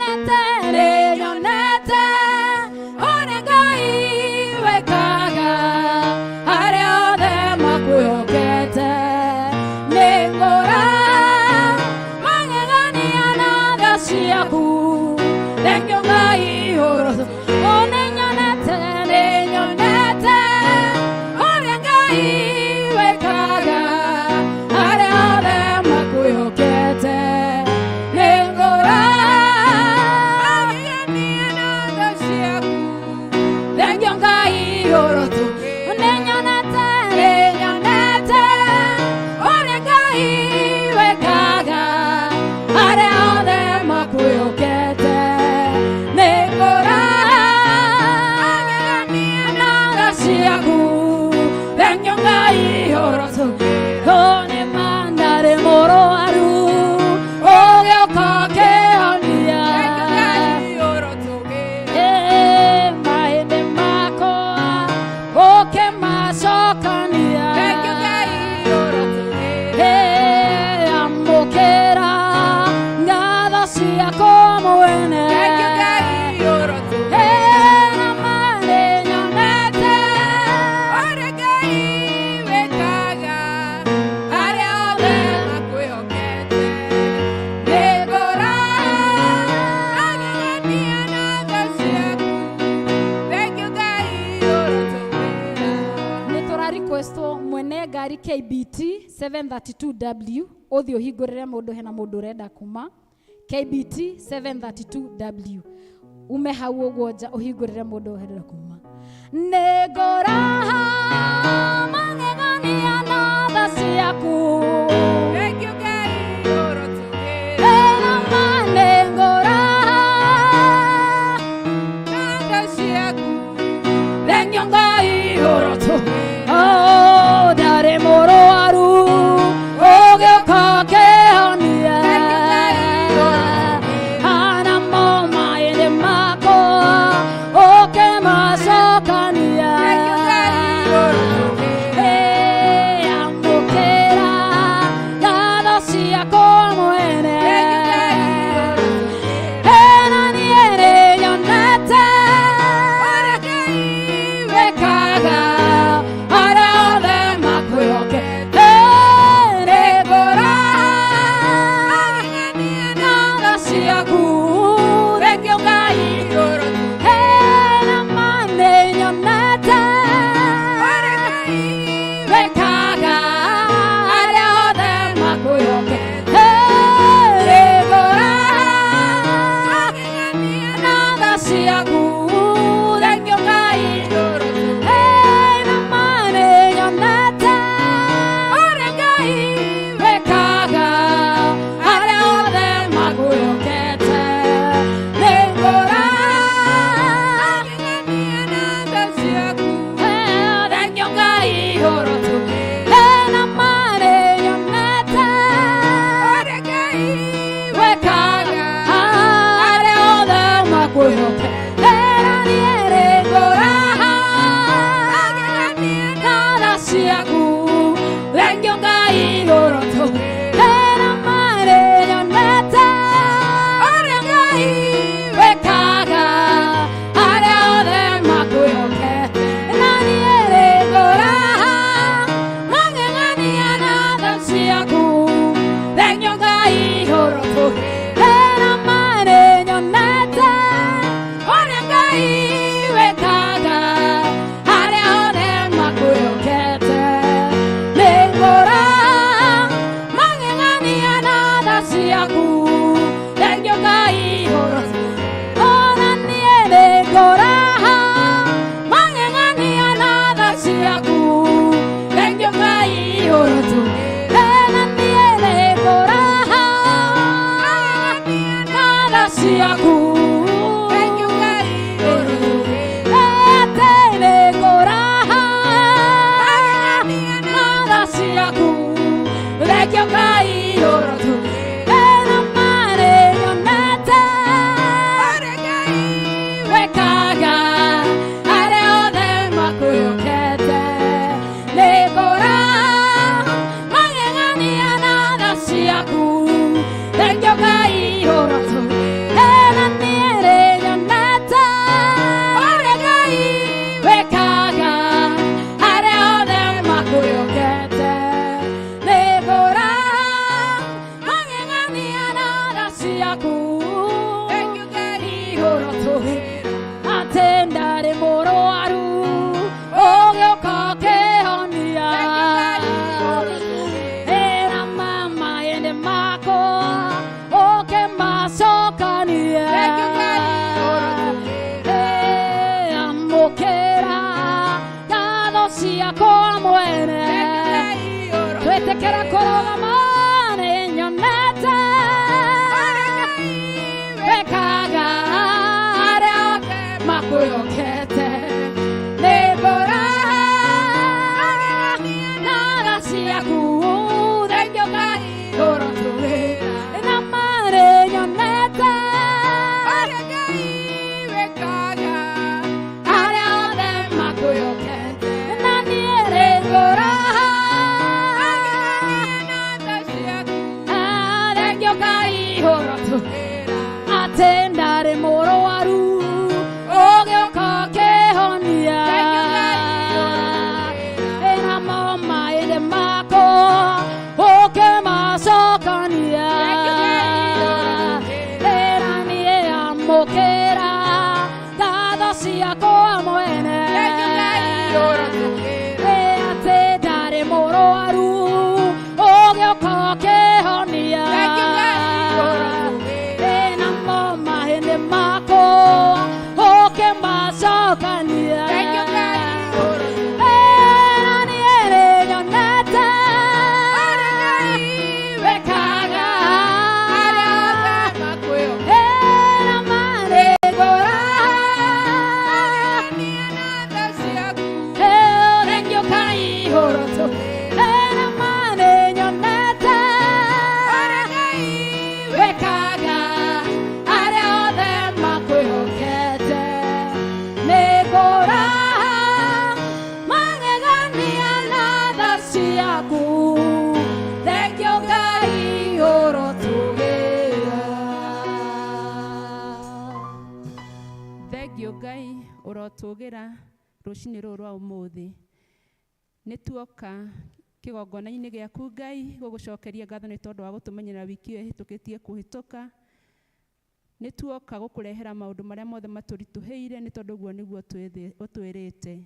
Nĩnyonete, nĩnyonete ũrĩa Ngai wĩkaga arĩa othe makwĩhokete. Nĩngũra magegania na tha ciaku, thengiũ Ngai ũrotu. O nĩnyonete, nĩnyonete ũrĩa Ngai wĩkaga arĩa othe makwĩhokete. Nĩngũra Magegania na tha ciaku. Thengiũ Ngai ũrotu. Nĩnyonete, nĩnyonete ũrĩa Ngai wĩkaga arĩa othe makwĩhokete. Nĩngũra Magegania na tha ciaku, thengiũ Ngai ũrotu. Nĩ ma ndarĩ mũrwaru ũgĩũka ũkĩhonia. Thengiũ Ngai ũrotũgĩra. Mahĩndĩ makwa ũkĩmacokania. Thengiũ Ngai ũrotũgĩra. Amũkĩra ngatho ciakwa mwene. Thengiũ Ngai ũrotũgĩra. Na ma nĩnyonete Ũrĩa Ngai wĩkaga arĩa othe makwĩhokete. Nĩngũra magegania na tha ciaku. Thengiũ Ngai ũrotũgĩra. Nĩ tũra requestwo mwene ngari KBT 732W ũthiĩ ũhingũrĩre mũndũ, hena mũndũ ũrenda kuma KBT 732W, ume hau ũguo nja ũhingũrĩre mũndũ ũrenda kuma. Nĩngũra magegania na tha ciaku. Thengiũ Ngai ũrotũgĩra. Na ma nĩngũra Na tha ciaku. Thengiũ Ngai ũrotu. Oh, ndarĩ mũrwaru ũgĩũka ũkĩhonia. Thengiũ Ngai ũrotũgĩra. Namo mahĩndĩ makwa ũkĩmacokania. Thengiũ Ngai ũrotũgĩra. Amũkĩra ngatho ciakwa mwene. Thengiũ Ngai ũrotũgĩra. Na niĩ nĩnyonete Ũrĩa Ngai wĩkaga arĩa othe makwĩhokete. Nĩngũra Magegania na tha ciaku, thengiũ Ngai ũrotũgĩra. Na ma nĩnyonete Ũrĩa Ngai wĩkaga arĩa othe makwĩhokete. Nĩngũra Magegania na tha ciaku, thengiũ Ngai ũrotũgĩra. Na ma nĩnyonete ũrĩa Ngai wĩkaga arĩa othe makwĩhokete. Nĩngũra Magegania na tha ciaku. Thengiũ Ngai ũrotũgĩra. Na ma nĩnyonete Ũrĩa Ngai wĩkaga arĩa othe makwĩhokete. Na niĩ nĩngũra Magegania na tha ciaku, thengiũ Ngai ũrotũgĩra. Na ma nĩnyonete ũrĩa Ngai wĩkaga arĩa othe makwĩhokete. Na niĩ nĩngũra magegania na tha ciaku, thengiũ Ngai ũrotũgĩra. Na ma nĩnyonete ũrĩa Ngai wĩkaga arĩa othe makwĩhokete. Nĩngũra magegania na tha ciaku, thengiũ Ngai ũrotũgĩra. Ona niĩ nĩngũra magegania na tha ciaku, thengiũ Ngai ũrotũgĩra. Na niĩ nĩngũra Magegania na tha ciaku. Thengiũ Ngai ũrotũgĩra. Atĩ nĩngũra Magegania na tha ciaku, thengiũ Ngai ũrotũgĩra. Na ma nĩnyonete Ũrĩa Ngai wĩkaga arĩa othe makwĩhokete. Nĩngũra mwene. Twĩtĩkĩra kũrũgama nĩ nyonete wĩkaga arĩa makwĩhokete. Nĩ ngũraha na tha ciaku, thengiũ Ngai ũrotũgĩra. Na marĩ nyonete arĩa othe makwĩhokete. Na niĩ nĩ ngũraha thengiũ Ngai ũrotũgĩra. Atĩ ndarĩ mũrwaru ũgĩũka ũkĩhonia, namo maĩndĩ makwa ũkĩmacokania. Ĩra niĩ amũkĩra ngatho ciakwa mwene. Ĩ atĩ ndarĩ mũrwaru ũgĩũka ũkĩhonia, namo mahĩndĩ makwa ũkĩmacokania. Ĩra niĩ nĩ nyonete wĩkaga ĩra marĩ ngũraha. Thengiũ Ngai ũrotũgĩra. Marĩ nyonete wĩkaga arĩa othe makwĩhokete. Nĩ ngũraha magegania na tha ciaku, thengiũ Ngai ũrotũgĩra. Thengiũ Ngai ũrotũgĩra rũcinĩ rũrũ rwa ũmũthĩ. Nĩ tuoka kĩgongona-inĩ gĩaku Ngai gũgũcokeria ngatho nĩ tondũ wa gũtũmenyerera wiki ĩyo ĩhĩtũkĩtie kũhĩtũka. Nĩ tuoka gũkũrehera maũndũ marĩa mothe matũritũhĩire nĩ tondũ ũguo nĩguo ũtwĩrĩte.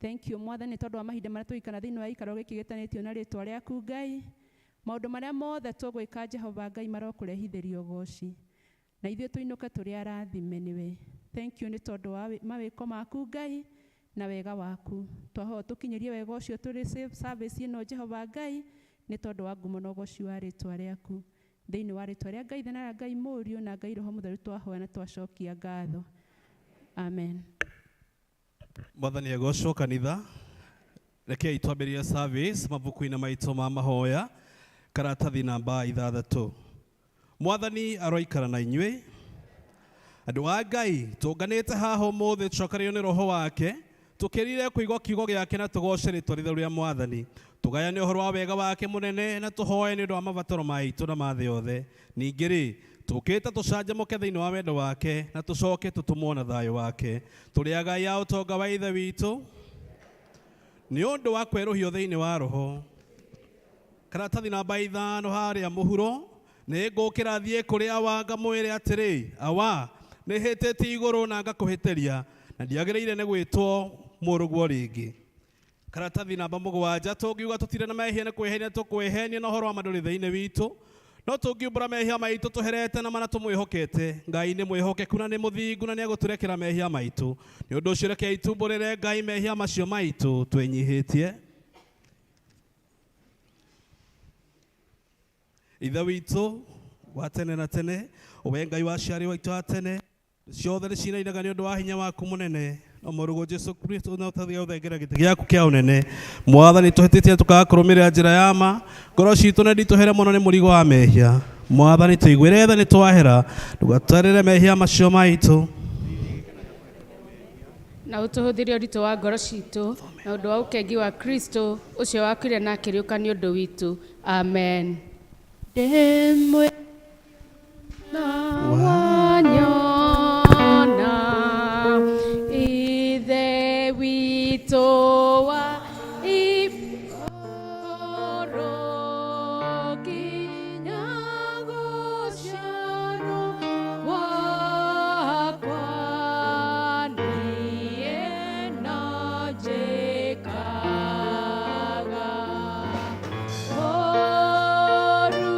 Thank you Mwathani nĩ tondũ wa mahinda marĩa tũgũikara thĩinĩ wa gĩikaro gĩkĩ gĩtanĩtio na rĩtwa rĩaku Ngai. Maũndũ marĩa mothe tũgwĩka Jehova Ngai marokũrehithĩria ũgoci. Na ithuĩ tũinũke tũrĩ arathime nĩwe. Thank you nĩ tondũ wa mawĩko maku Ngai na wega waku. Twahoya tũkinyĩrie wega ũcio tũrĩ service ĩno Jehova Ngai nĩ tondũ wa ngumo na ũgoci wa rĩtwa rĩaku. Thĩinĩ wa rĩtwa rĩa Ngai Ithe na rĩa Ngai Mũriũ na Ngai Roho Mũtheru twahoya na twacokia ngatho. Amen. Mwathani agocwo kanitha. Rekei twambĩrĩrie service mabuku-inĩ maitũ ma mahoya, karatathi namba 6. Mwathani aroikara na inyuĩ. Andũ a Ngai, tũnganĩte haha ũmũthĩ tũcokererio nĩ roho wake, tũkĩrire kũigua kiugo gĩake na tũgoce rĩtwa ritheru rĩa Mwathani. Tũgayane ũhoro wa wega wake mũnene na tũhoe nĩ ũndũ wa mabataro maitũ na ma thĩ yothe. Ningĩ rĩ, tũkĩte tũcanjamũke thĩinĩ wa wendo wake na tũcoke tũtũmwo na thayũ wake. Tũrĩ agai a ũtonga wa Ithe witũ nĩ ũndũ wa kwerũhio thĩinĩ wa roho. Karatathi namba 5 harĩa mũhuro, nĩ ngũkĩra thiĩ kũrĩ awa ngamwĩre atĩrĩ, awa, nĩ hĩtĩtie igũrũ na ngakũhĩtĩria, na ndiagĩrĩire nĩ gwĩtwo mũrũguo rĩngĩ. Karatathi namba 7, tũngiuga tũtirĩ na mehia nĩ kwĩhenia tũkwĩhenia na ũhoro wa ma ndũrĩ thĩinĩ witũ. No tũngiumbũra mehia maitũ tũherete na mana tũmwĩhokete, Ngai nĩ mwĩhokeku na nĩ mũthingu na nĩ egũtũrekera mehia maitũ. Nĩ ũndũ ũcio rekei tumbũrĩre Ngai mehia macio maitũ twĩnyihĩtie. Ithe witũ wa tene na tene, we Ngai wa aciari waitũ a tene, ciothe nĩ cinainaga nĩ ũndũ wa hinya waku mũnene, no mũrũguo Jesu Kristo na ũtathiaga ũthengera gĩtĩ gĩaku kĩa ũnene. Mwathani, tũhĩtĩtie tũkaga kũrũmĩrĩra njĩra ya ma, ngoro citũ nĩ nditũhere mũno nĩ mũrigo wa mehia. Mwathani, tũiguĩre tha nĩ twahera, ndũgatwarĩre mehia macio maitũ. Na ũtũhũthĩrie ũritũ wa ngoro citũ na ũndũ wa ũkengi wa Kristo ũcio wakuire na akĩriũka nĩ ũndũ witũ. Amen. Ndĩmwe na wanyona Ithe witũ wa igũrũ nginya gũciarwo gwakwa niĩ no njĩkaga ũru.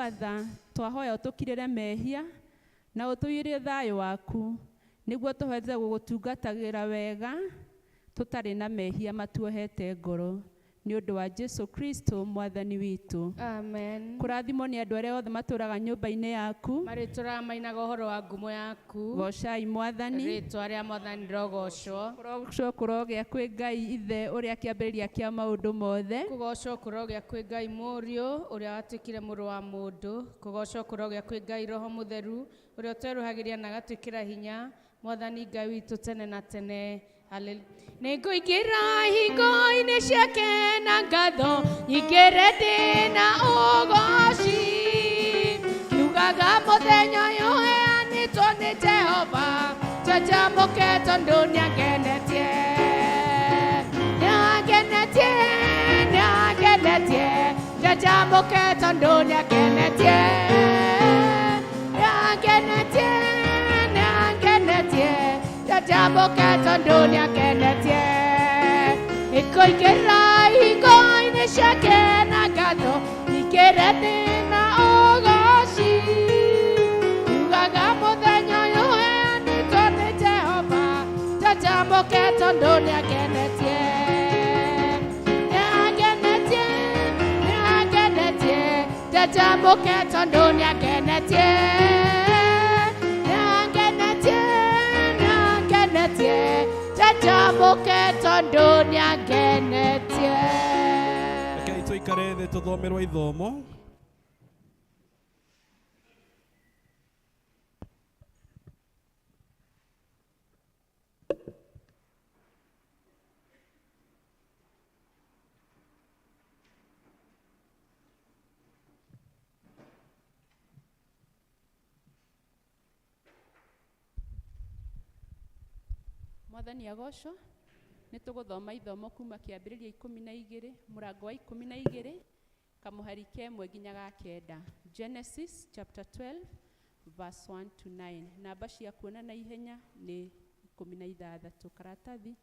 Mũigua tha, twahoya ũtũkirĩre mehia na ũtũiyũrie thayũ waku, nĩguo tũhote gũgũtungatagĩra wega tũtarĩ na mehia matuohete ngoro, nĩ ũndũ wa Jesu Kristo mwathani witũ. Amen. Kũrathimwo nĩ andũ arĩa othe matũũraga nyũmba-inĩ yaku. Marĩtũraga mainaga ũhoro wa ngumo yaku. Goocai mwathani. Rĩtwa rĩa mwathani rĩrogoocwo. Kũrogocwo kũrogĩa kwĩ Ngai Ithe ũrĩa kĩambĩrĩria kĩa maũndũ mothe. Kũgoocwo kũrogĩa kwĩ Ngai Mũriũ ũrĩa watuĩkire mũrũ wa mũndũ. Kũgoocwo kũrogĩa kwĩ Ngai Roho Mũtheru ũrĩa ũtwerũhagĩria na agatwĩkĩra hinya. Mwathani Ngai witũ tene na tene. Hallelujah. Nĩngũingĩra hingo-inĩ ciake na ngatho, nyingĩre ndĩ na ũgooci. Kiugaga mũthenya ũyũ ũheanĩtwo nĩ Jehova, njanjamũke tondũ nĩangenetie. Nĩangenetie, nĩangenetie, njanjamũke tondũ nĩangenetie. Nĩangenetie, nĩangenetie, njanjamũke tondũ nĩangenetie. Nĩngũingĩra hingo-inĩ ciake na ngatho, nyingĩre ndĩ na ũgooci. Kiugaga mũthenya ũyũ ũheanĩtwo nĩ Jehova, njanjamũke tondũ nĩangenetie. Nĩangenetie, nĩangenetie, njanjamũke tondũ nĩangenetie. Nĩangenetie, nĩangenetie, njanjamũke tondũ nĩangenetie. Rekei tũikare thĩ tũthomerwo ithomo. Mwathani agocwo. Nĩ tũgũthoma ithomo kuma kĩambĩrĩria 12, mũrango wa 12, kamũhari ka ĩmwe nginya ga kenda. Genesis chapter 12 verse 1 to 9. Namba cia kuona na ihenya nĩ 16, karatathi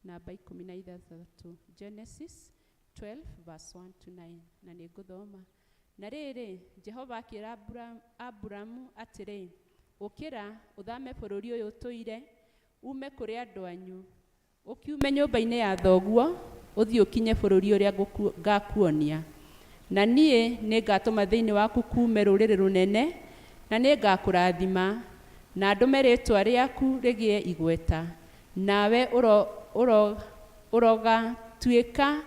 namba 16. Genesis 12 verse 1 to 9. Na nĩ ngũthoma. Na rĩrĩ, Jehova akĩra Aburamu atĩrĩ, ũkĩra ũthame bũrũri ũyũ ũtũire, ume kũrĩ andũ anyu, ũkiume nyũmba-inĩ ya thoguo, ũthiĩ ũkinye bũrũri ũrĩa ngakuonia. Na niĩ nĩngatũma thĩinĩ waku kuume rũrĩrĩ rũnene, na nĩngakũrathima, na ndũme rĩĩtwa rĩaku rĩgĩe igweta, nawe ũrogatuĩka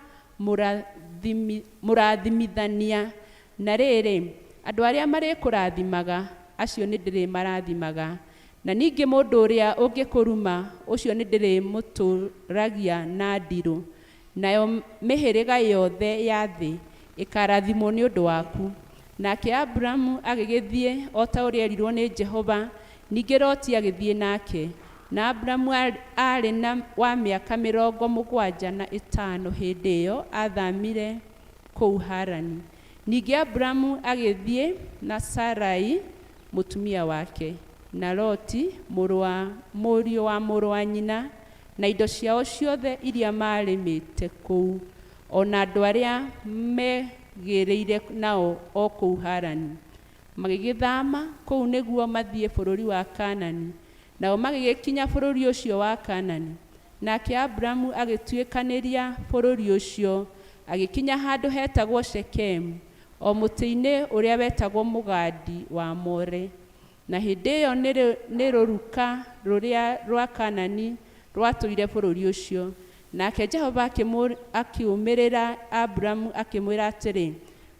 mũrathimithania. Na rĩrĩ, andũ arĩa marĩkũrathimaga, acio nĩndĩrĩmarathimaga. Na ningĩ mũndũ ũrĩa ũngĩkũruma, ũcio nĩndĩrĩmũtũragia na ndirũ. Nayo mĩhĩrĩga yothe ya thĩ ĩkarathimwo nĩ ũndũ waku. Nake Aburamu agĩgĩthiĩ o ta ũrĩa erirwo nĩ Jehova, ningĩ Loti agĩthiĩ nake. Na Aburamu aarĩ na wa mĩaka 75 hĩndĩ ĩyo athamire kũu Harani. Ningĩ Aburamu agĩthiĩ na Sarai mũtumia wake, na Loti mũrũ wa mũriũ wa mũrũ wa nyina, na indo ciao ciothe iria maarĩmĩte kũu, o na andũ arĩa megĩrĩire nao o kũu Harani. Magĩgĩthama kũu nĩguo mathiĩ bũrũri wa Kaanani. Nao magĩgĩkinya bũrũri ũcio wa Kaanani. Nake Aburamu agĩtuĩkanĩria bũrũri ũcio, agĩkinya handũ hetagwo Shekemu, o mũtĩ-inĩ ũrĩa wetagwo mũgandi wa More. Na hĩndĩ ĩyo nĩ rũruka rũrĩa rwa Kaanani rwatũire bũrũri ũcio. Nake Jehova akiumĩrĩra Aburamu akĩmwĩra atĩrĩ,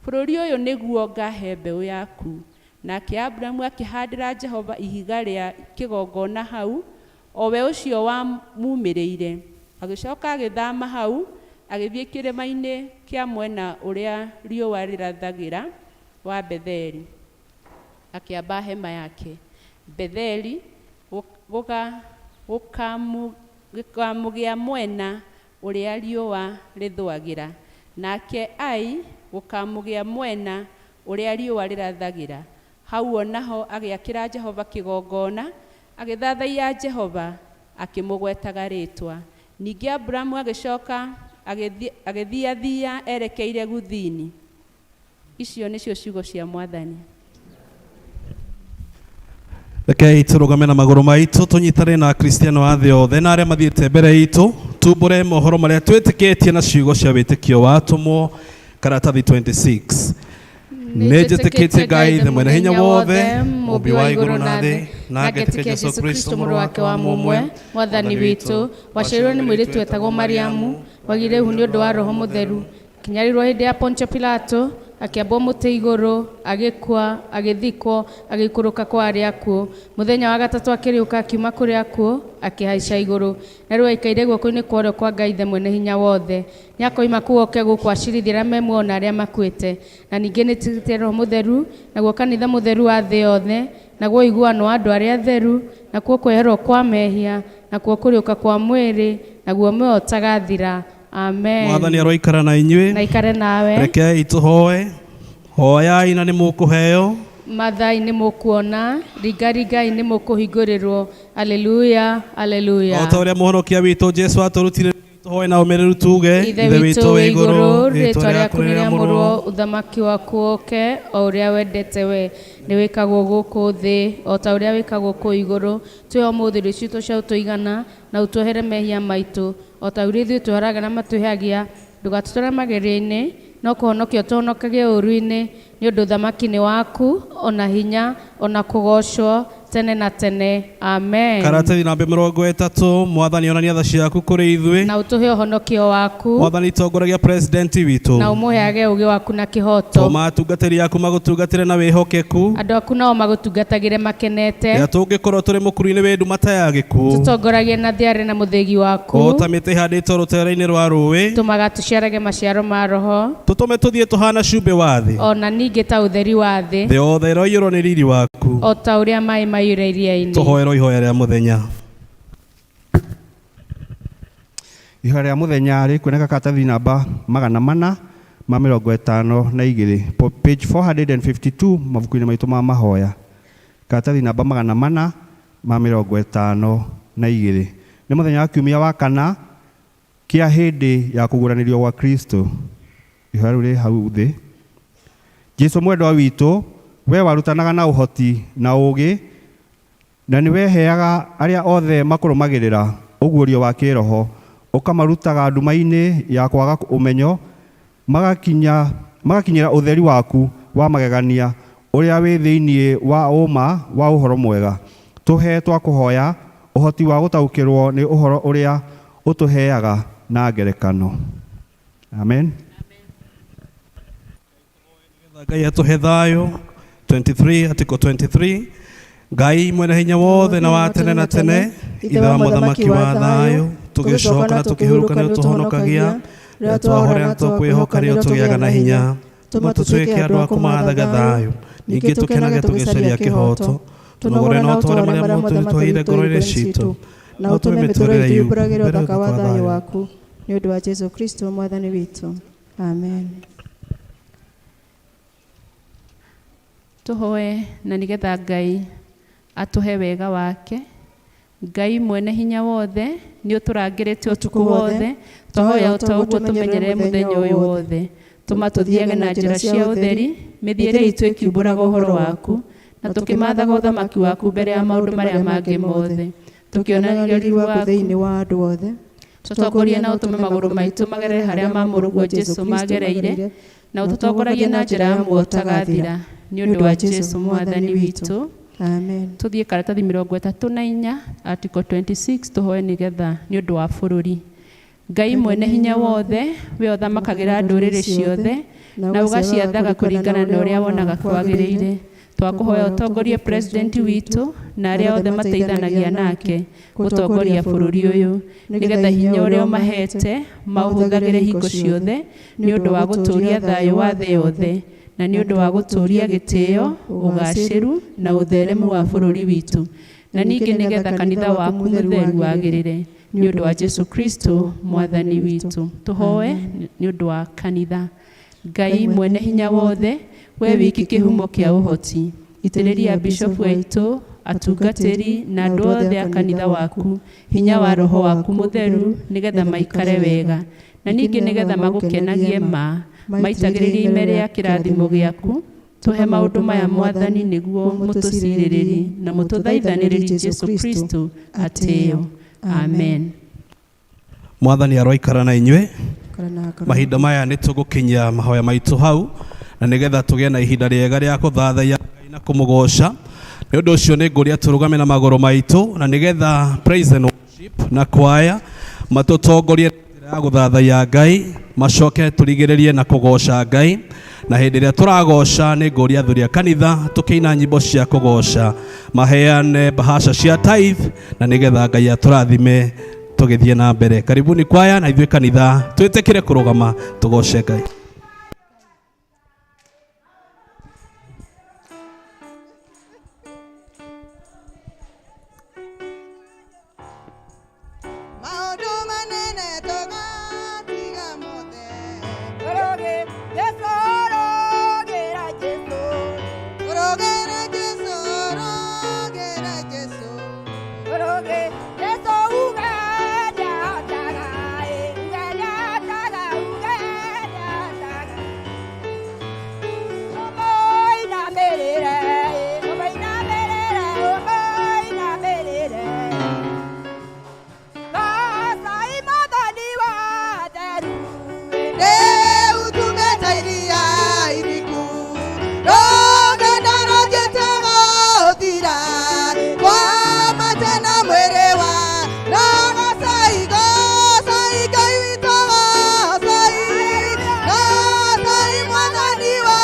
bũrũri ũyũ nĩguo ngahe mbeũ yaku. Nake Aburamu akĩhandĩra Jehova ihiga rĩa kĩgongona hau, o we ũcio wamumĩrĩire. Agĩcoka agĩthama hau, agĩthiĩ kĩrĩma-inĩ kĩa mwena ũrĩa riũa rĩrathagĩra wa Betheli. Akĩamba hema yake. Betheli gũkamũgĩa mwena ũrĩa riũa rĩthũagĩra, nake Ai gũkamũgĩa mwena ũrĩa riũa rĩrathagĩra. Hau o naho agĩakĩra Jehova kĩgongona, agĩthathaiya Jehova akĩmũgwetaga rĩĩtwa. Ningĩ Aburamu agĩcoka agĩthiathia erekeire Guthini. Icio nĩcio ciugo cia Mwathani. Rekei tũrũgame na magũrũ maitũ, tũnyitane na Akristiano a thĩ othe na arĩa mathiĩte mbere itũ, tumbũre mohoro marĩa twĩtĩkĩtie na ciugo cia wĩtĩkio wa atũmwo, karatathi 26. Nĩ njĩtĩkĩtie Ngai Ithe mwene hinya wothe, mũmbi wa igũrũ na thĩ, na ngetĩkia Jesũ Kristo mũrũ wake wa mũmwe, Mwathani witũ, waciarirwo nĩ mũirĩtu wetagwo Mariamu, wagĩire ihu nĩ ũndũ wa Roho Mũtheru, akĩnyarirwo hĩndĩ ya Pontio Pilato, akĩambwo mũtĩ igũrũ, agĩkua, agĩthikwo, agĩikũrũka kwa arĩa akuũ. Mũthenya wa gatatũ akĩriũka akiuma kũrĩ akuũ, akĩhaica igũrũ. Na rĩu aikaire guoko-inĩ kwa ũrĩo kwa Ngai Ithe mwene hinya wothe. Nĩakoima kũu oke gũkũ acirithie arĩa me muoyo na arĩa makuĩte. Na ningĩ nĩtĩkĩtie Roho Mũtheru, naguo kanitha mũtheru wa thĩ yothe, naguo ũiguano wa andũ arĩa atheru, nakuo kweherwo kwa mehia, nakuo kũriũka kwa mwĩrĩ, naguo muoyo ũtagathira. Amen. Mwathani aroikara na inyuĩ. Na ikare nawe. Rekei tũhoe. Hoyai na nĩ mũkũheo. Mathai nĩ mũkuona, ringaringai nĩ mũkũhingũrĩrwo. Aleluya, aleluya. O ta ũrĩa mũhonokia witũ Jesũ atũrutire, tũhoe na ũmĩrĩru tuge: Ithe witũ wĩ igũrũ, rĩĩtwa rĩaku nĩ rĩamũrwo, ũthamaki waku ũũke, o ũrĩa wendete we nĩ wĩkagwo gũkũ thĩ o ta ũrĩa wĩkagwo kũu igũrũ. Twĩhe ũmũthĩ irio citũ cia ũtũigana, na ũtuohere mehia maitũ o ta ũrĩa ithuĩ tũheraga na matwĩhagia. Ndũgatũtware magerio-inĩ, no kũhonokia ũtũhonokagie ũũru-inĩ, nĩ ũndũ ũthamaki nĩ waku, ona hinya, ona kũgoocwo tene na tene. Amen. Karatathi namba 30. Mwathani, onania tha ciaku kũrĩ ithuĩ na ũtũhe ũhonokio waku. Mwathani, tongoragia president witũ na ũmũheage ũũgĩ waku na kĩhooto. Tũma atungatĩri aku magũtungatĩre na wĩhokeku, andũ aku nao magũtungatagĩre makenete. Rĩrĩa tũngĩkorwo tũrĩ mũkuru-inĩ wĩ nduma ta ya gĩkuũ, tũtongoragie na thiarĩ na mũthĩgi waku, o ta mĩtĩ ĩhandĩtwo rũtere-inĩ rwa rũĩ, tũmaga tũciarage maciaro ma Roho, tũtũme tũthiĩ tũhana cumbĩ wa thĩ, ona ningĩ ta ũtheri wa thĩ, thĩ yothe ĩroiyũrwo nĩ riri waku, o ta ũrĩa maĩ maiyũra iria-inĩ. Tũhoerwo ihoya rĩa mũthenya. Ihoya rĩa mũthenya rĩkuoneka karatathi namba 452, page 452 mabuku-inĩ maitũ ma mahoya. Karatathi namba 452. Nĩ mũthenya wa kiumia wa kana kĩa hĩndĩ ya kũguũranĩrio gwa Kristo. Ihoya rĩu rĩ hau thĩ. Jesũ mwendwa witũ, we warutanaga na ũhoti na ũũgĩ, na nĩ weheaga arĩa othe makũrũmagĩrĩra ũguũrio wa kĩroho, ũkamarutaga nduma-inĩ ya kwaga ũmenyo, magakinyĩra ũtheri waku wa magegania ũrĩa wĩ thĩinĩ wa ũma wa ũhoro mwega. Tũhe twakũhoya ũhoti wa gũtaũkĩrwo nĩ ũhoro ũrĩa ũtũheaga na ngerekano. Amen. Ngai atũhe thayũ. 23, article 23. Ngai mwene hinya wothe na wa tene na tene, Ithe wa mũthamaki wa thayũ, tũgĩcoka na tũkĩhurũka nĩ ũtũhonokagia, rĩrĩa twahorera na twakwĩhoka nĩ ũtũgĩaga na hinya. Tũma tũtuĩke andũ a kũmathaga thayũ, ningĩ tũkenage tũgĩcaria kĩhooto. Tũnogore na ũtware marĩa mũtũritũhĩire ngoro-inĩ citũ, na ũtũme mĩtũũrĩre itũ yumbũragĩre ũthaka wa thayũ waku, nĩ ũndũ wa Jesũ Kristo Mwathani witũ. Amen. Tũhoe na nĩgetha Ngai atũhe wega wake. Ngai mwene hinya wothe, nĩ ũtũrangĩrĩte ũtukũ wothe, twahoya o ta ũguo tũmenyerere mũthenya ũyũ wothe. Tũma tũthiage na njĩra cia ũtheri, mĩthiĩre itũ ĩkiumbũraga ũhoro waku, na tũkĩmathaga ũthamaki waku mbere ya maũndũ marĩa mangĩ mothe, tũkĩonagia riri waku thĩinĩ wa andũ othe. Tũtongorie na ũtũme magũrũ maitũ magerere harĩa ma mũrũguo Jesũ magereire, na ũtũtongoragie na njĩra ya muoyo ũtagathira, nĩ ũndũ wa Jesũ Mwathani witũ. Amen. Tũthiĩ karatathi 34, article 26, tũhoe nĩgetha nĩ ũndũ wa bũrũri. Ngai mwene hinya wothe, we ũthamakagĩra ndũrĩrĩ ciothe na ũgaciathaga kũringana na ũrĩa wonaga kwagĩrĩire, twakũhoya ũtongorie president witũ na arĩa othe mateithanagia nake gũtongoria bũrũri ũyũ, nĩgetha hinya ũrĩa ũmahete maũhũthagĩre hingo ciothe nĩ ũndũ wa gũtũũria thayũ wa thĩ yothe, na nĩ ũndũ wa gũtũũria gĩtĩo, ũgacĩru na ũtheremu wa bũrũri witũ, na ningĩ nĩgetha kanitha waku mũtheru wagĩrĩre, nĩ ũndũ wa Jesũ Kristo Mwathani witũ. Tũhoe nĩ ũndũ wa kanitha. Ngai mwene hinya wothe, we wiki kĩhumo kĩa ũhoti, itĩrĩria bishofu aitũ, atungatĩri na andũ othe a kanitha waku hinya wa Roho waku mũtheru, nĩgetha maikare wega, na ningĩ nĩgetha magũkenagie ma. Maitagĩrĩrie ime rĩa kĩrathimo gĩaku. Tũhe maũndũ maya Mwathani, nĩguo mũtũcirĩrĩri na mũtũthaithanĩrĩri Jesu Kristo atĩo. Amen. Mwathani aroikara na inyuĩ. Ikara na ngoro. Mahinda maya nĩ tũgũkinyia mahoya maitũ hau na nĩgetha tũgĩe na ihinda rĩega rĩa kũthathaiya Ngai na kũmũgoca. Nĩ ũndũ ũcio nĩ ngũria tũrũgame na magũrũ maitũ na nĩgetha praise and worship na kwaya matũtongorie na njĩra ya gũthathaiya Ngai, macoke tũrigĩrĩrie na kũgoca Ngai. Na hĩndĩ ĩrĩa tũragoca nĩ ngũria athuri a kanitha tũkĩina nyĩmbo cia kũgoca maheane bahasha cia tithe na nĩgetha Ngai atũrathime tũgĩthiĩ na mbere. Karibuni kwaya na ithuĩ kanitha twĩtĩkĩre kũrũgama tũgoce Ngai. Maũndũ manene tũgatiga mothe. Rũgĩra Jesũ, Rũgĩra Jesũ, rũgĩra Jesũ. rũgĩ Jesũ uge nĩahotaga, ĩ, uge nĩahotaga, uge nĩahotaga. Ũmũinamĩrĩre, ĩ, ũmũinamĩrĩre, ũmũinamĩrĩre. Goocai Mwathani wa theru, ĩ. Rĩu tumĩte iria iriku, rũgendo rũthiĩte gũthira, kwamate na mwĩrĩ wa Goocai, goocai Ngai witũ, goocai, goocai Mwathani wa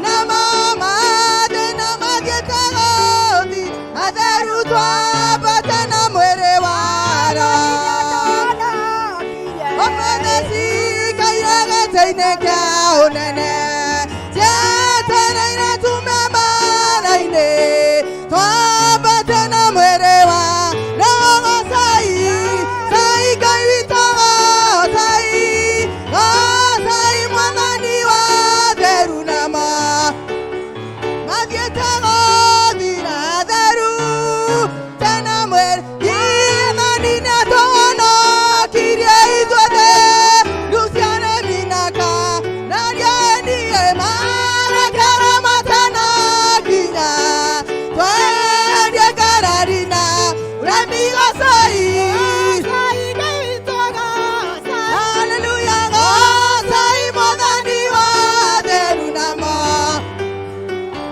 namo mathĩna mathiĩte gũthira, atheru twambate na mwĩrĩ wa Ũmũthĩ cikaire gĩtĩ-inĩ kĩa ũnene, cietereire tume mbaara-inĩ, twambate na mwĩrĩ wa Goocai, cai Ngai witũ, goocai, goocai Mwathani wa theru nama mathiĩte gũthira theru tena mwĩrĩ Mwathani nĩatũhonokirie ithuothe rĩu ciaremi na kana marekera matanakinya tweherie ngarari na ũremi. Goocai, haleluya, goocai Mwathani wa theru nama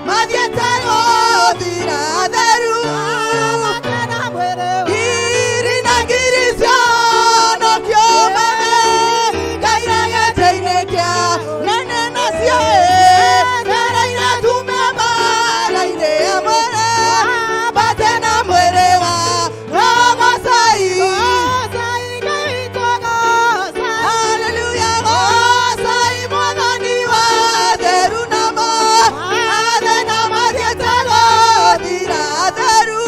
mathiĩte gũthira theru ngiri na ngiri cianokio kaira gĩtĩ-inĩ kĩa nene nacio ereire tume mbara-inĩ amwe mbate na mwĩrĩ wa Goocai, haleluya, goocai Mwathani wa theru namo athena mathiĩte gũthira theru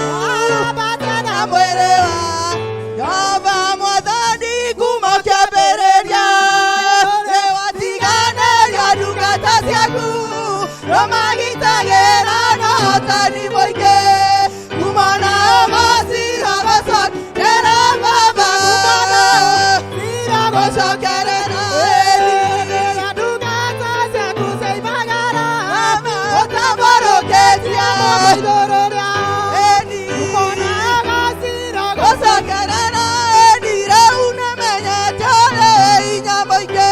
na mwĩrĩ wa Jehova Mwathani kuma kĩambĩrĩria nĩwatiganĩria ndungata ciaku rũmagitagĩra na ũhotani mũingĩ kuma nao gũcira gũcokerera Baba gũcokerera ũtambũrũkĩtie ĩni gũcokerera ĩni rĩu nĩmenyete ũrĩ hinya mũingĩ.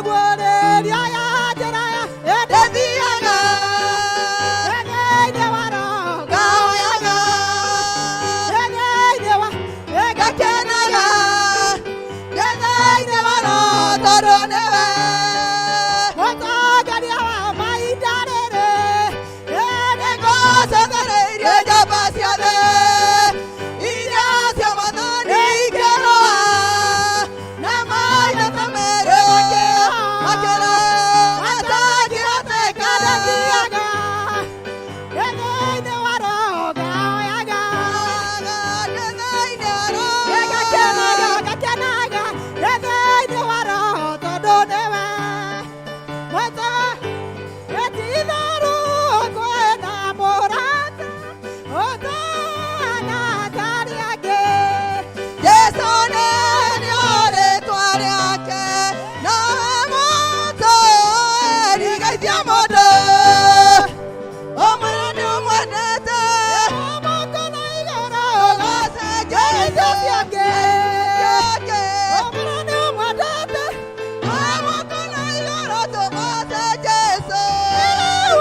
Ngũguũrĩria ya njĩra ĩndĩthiaga thĩinĩ wa roho ngahoyaga thĩinĩ wa ngakenaga thĩinĩ wa roho tondũ nĩwe mũtongoria wa mahinda rĩrĩ. Nĩngũcokereirie njamba ciothe iria cia Mwathani ikĩrũa na maitho ta merĩ makĩra matangĩhoteka. Ndathiaga thĩinĩ wa roho ngahoyaga thĩinĩ wa roho ngakenaga ngakenaga thĩinĩ wa roho tondũ nĩwe mwata etitherũ kwĩna mũrata ũtana tarĩ angĩ. Jesũ nĩrĩo rĩtwa rĩake na mũtũ erigaithia mũndũ ũmwĩre nĩ ũmwendete mũkũ na igũrũ ũgacenjeria ciake ũmwĩre nĩ ũmwendete mũkũ na igũrũ tũgoce Jesũ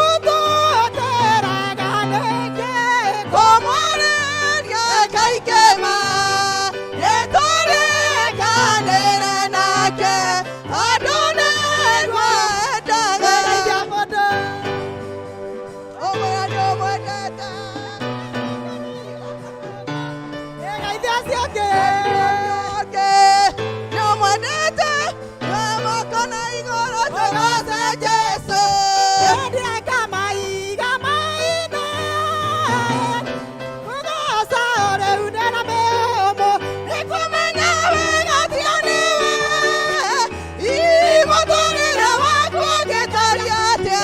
ũtũteraga nĩkĩ kũmwarĩria kaikema nĩtũrĩkanĩre nake tondũ nĩngwendaga ũmwĩre nĩ ũmwendete nĩ ũmwendete moko na igũrũ tũgoce Jesũ. Nĩkũmenya wega tiga nĩwe mũtũrĩre wakwa ũngĩtariĩ atĩa.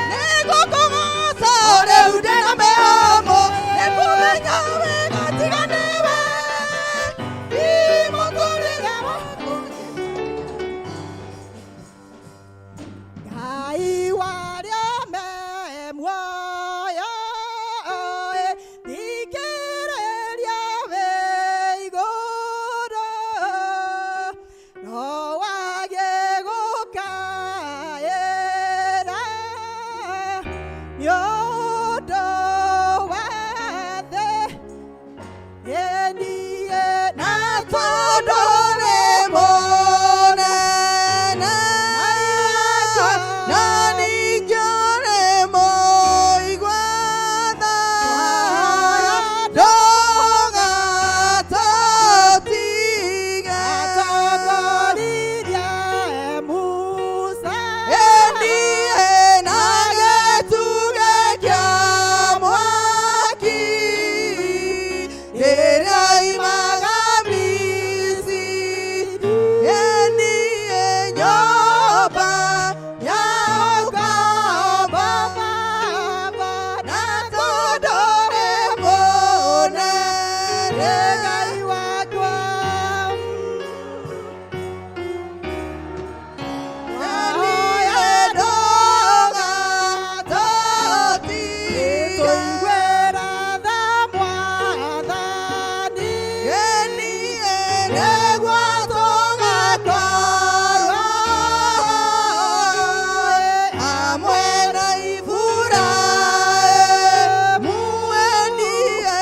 Nĩngũkũgoca rĩu ndĩna mĩhũmũ nĩkũmenya wega tiga nĩwe mũtũrĩre wakwa. Ngai warĩa me muoyo thikĩrĩria wĩ igũrũ no wage gũkaĩra nĩ ũndũ wa thĩ ĩniĩ na tondũ nĩ mũnene na ningĩ nĩ mũigua tha ndũgatũtige. Atongoririe Musa ĩniĩ na gĩtugĩ kĩa mwaki rĩrĩa imaga Misiri ĩniĩ nyũmba ya ũkombo Baba na tondũ nĩ mũnene Ngai wakwa tũiguĩra tha Mwathani nĩguo tũgakorwo hamwe na Iburahĩmu ĩniĩ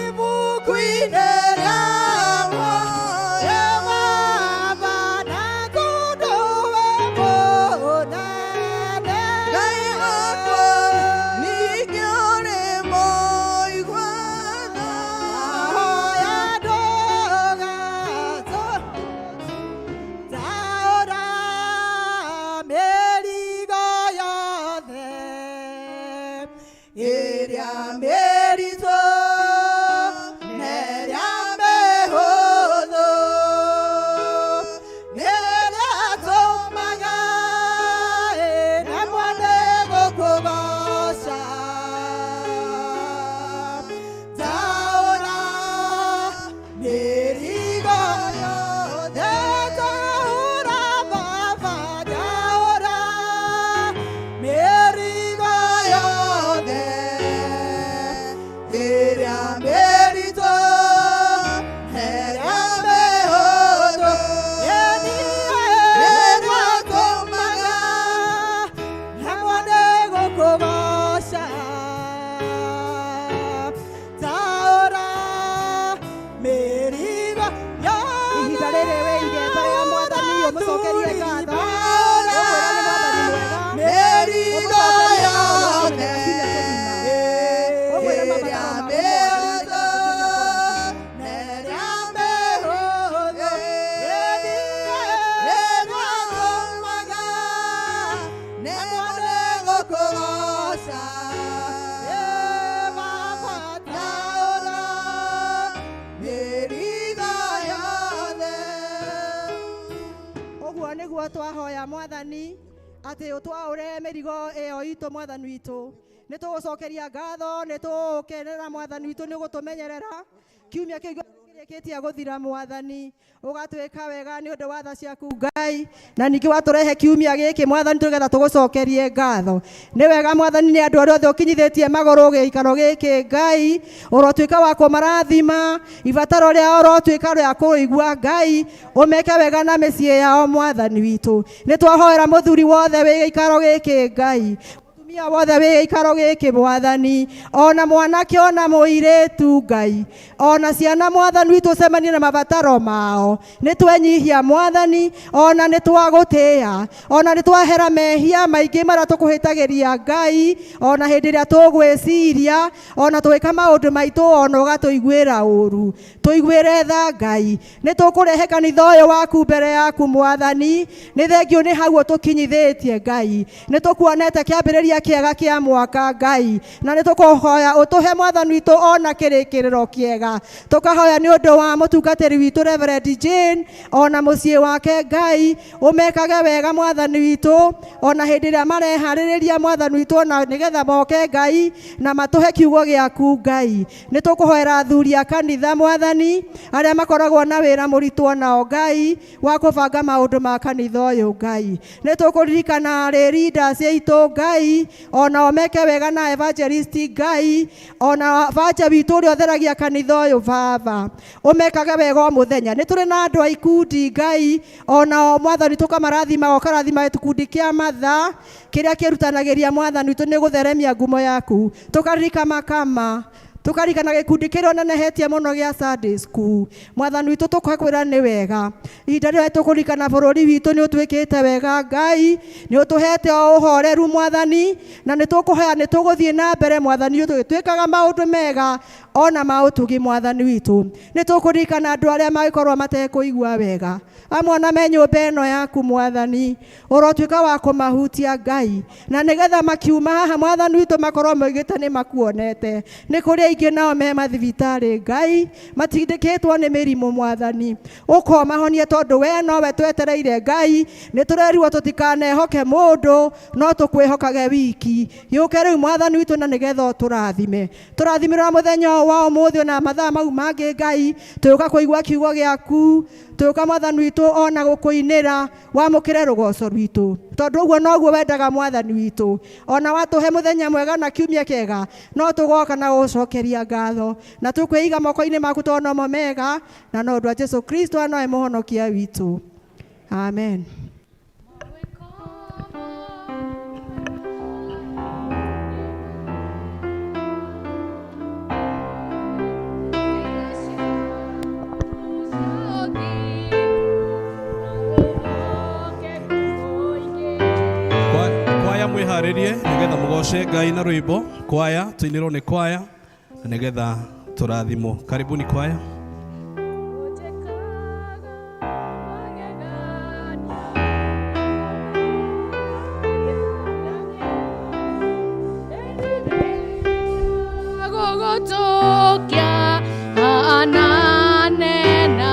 ibuku-inĩ rĩa muoyo Baba na tondũ wĩ mũnene Ngai wakwa ningĩ ũrĩ mũigua tha. Ahoya Nĩguo twahoya Mwathani atĩ ũtwaũre mĩrigo ĩyo itũ Mwathani witũ. Nĩ tũgũcokeria ngatho, nĩ tũgũkenera Mwathani witũ nĩ ũgũtũmenyerera kiumia kĩu kĩrĩkĩtie gũthira Mwathani, ũgatwĩka wega nĩ ũndũ wa tha ciaku Ngai, na ningĩ watũrehe kiumia gĩkĩ Mwathani tũgetha tũgũcokerie ngatho. Nĩ wega Mwathani nĩ andũ arĩa othe ũkinyithĩtie magũrũ gĩikaro gĩkĩ Ngai, ũrotuĩka wa kũmarathima, ibataro rĩao ũrotuĩka rĩa kũigua Ngai, ũmeke wega na mĩciĩ yao Mwathani witũ. Nĩ twahoera mũthuri wothe wĩ gĩikaro gĩkĩ Ngai, mũtumia wothe wĩ gĩikaro gĩkĩ Mwathani, ona mwanake ona mũirĩtu Ngai, ona ciana Mwathani witũ ũcemanie na mabataro mao. Nĩ twenyihia Mwathani, ona nĩ twagũtĩĩa, ona nĩ twahera mehia maingĩ marĩa tũkũhĩtagĩria Ngai, ona hĩndĩ ĩrĩa tũgwĩciria, ona tũgĩka maũndũ maitũ, ona ũgatũiguĩra ũru. Tũiguĩre tha Ngai. Nĩ tũkũrehe kanitha ũyũ waku mbere yaku Mwathani, nĩ thengiũ nĩ hau ũtũkinyithĩtie Ngai. Nĩ tũkuonete kĩambĩrĩria kĩega kĩa mwaka Ngai, na nĩ tũkũhoya ũtũhe Mwathani witũ ona kĩrĩkĩrĩro kĩega. Tũkahoya nĩ ũndũ wa mũtungatĩri witũ Reverend Jane ona mũciĩ wake Ngai, ũmekage wega Mwathani witũ, ona hĩndĩ ĩrĩa mareharĩrĩria Mwathani witũ, ona nĩgetha moke Ngai na matũhe kiugo gĩaku Ngai. Nĩ tũkũhoera athuri a kanitha Mwathani, arĩa makoragwo na wĩra mũritũ onao Ngai wa kũbanga maũndũ ma kanitha ũyũ Ngai. Nĩ tũkũririkana arĩ leaders aitũ Ngai, onao meke wega na evangelist Ngai, ona banja witũ ũrĩa ũtheragia kanitha ũyũ Baba, ũmekage wega o mũthenya. Nĩ tũrĩ na andũ a ikundi Ngai, onao Mwathani tũkamarathima, ũkarathima gĩkundi kĩa matha kĩrĩa kĩrutanagĩria Mwathani witũ nĩ gũtheremia ngumo yaku. Tũkaririkana kama tũkaririkana gĩkundi kĩrĩa ũnenehetie mũno gĩa Sunday school. Mwathani witũ tũkakwĩra nĩ wega. Ihinda rĩrĩa tũkũririkana bũrũri witũ nĩ ũtwĩkĩte wega Ngai, nĩ ũtũhete o ũhoreru Mwathani, na nĩ tũkũhoya nĩ tũgũthiĩ na mbere Mwathani witũ tũgĩtwĩkaga maũndũ mega ona ma ũtugi Mwathani witũ. Nĩ tũkũririkana andũ arĩa mangĩkorwo matekũigua wega, amwe ona me nyũmba ĩno yaku Mwathani, ũrotuĩka wa kũmahutia Ngai, na nĩgetha makiuma haha Mwathani witũ makorwo moigĩte nĩ makuonete. Nĩ kũrĩ aingĩ nao me mathibitarĩ Ngai, matindĩkĩtwo nĩ mĩrimũ Mwathani, ũkomahonie tondũ we nowe twetereire Ngai. Nĩ tũrerirwo tũtikanehoke mũndũ, no tũkwĩhokage wiki. Gĩũke rĩu Mwathani witũ na nĩgetha ũtũrathime. Tũrathimĩrwo mũthenya ũyũ wa ũmũthĩ ona mathaa mau mangĩ Ngai, tũgĩũka kũigua kiugo gĩaku, tũgĩũka Mwathani witũ ona gũkũinĩra, wamũkĩre rũgoco rwitũ, tondũ ũguo noguo wendaga Mwathani witũ. Ona watũhe mũthenya mwega na kiumia kĩega, no tũgoka na gũcokeria ngatho, na tũkwĩiga moko-inĩ maku tondũ nomo mega, na no ũndũ wa Jesu Kristo nowe mũhonokia witũ. Amen. Kwaya mwĩharĩrie nĩgetha mũgoce Ngai na rwĩmbo. Kwaya tũinĩrwo nĩ kwaya na nĩgetha tũrathimwo. Karibuni kwaya. Gũgũtũkia ananena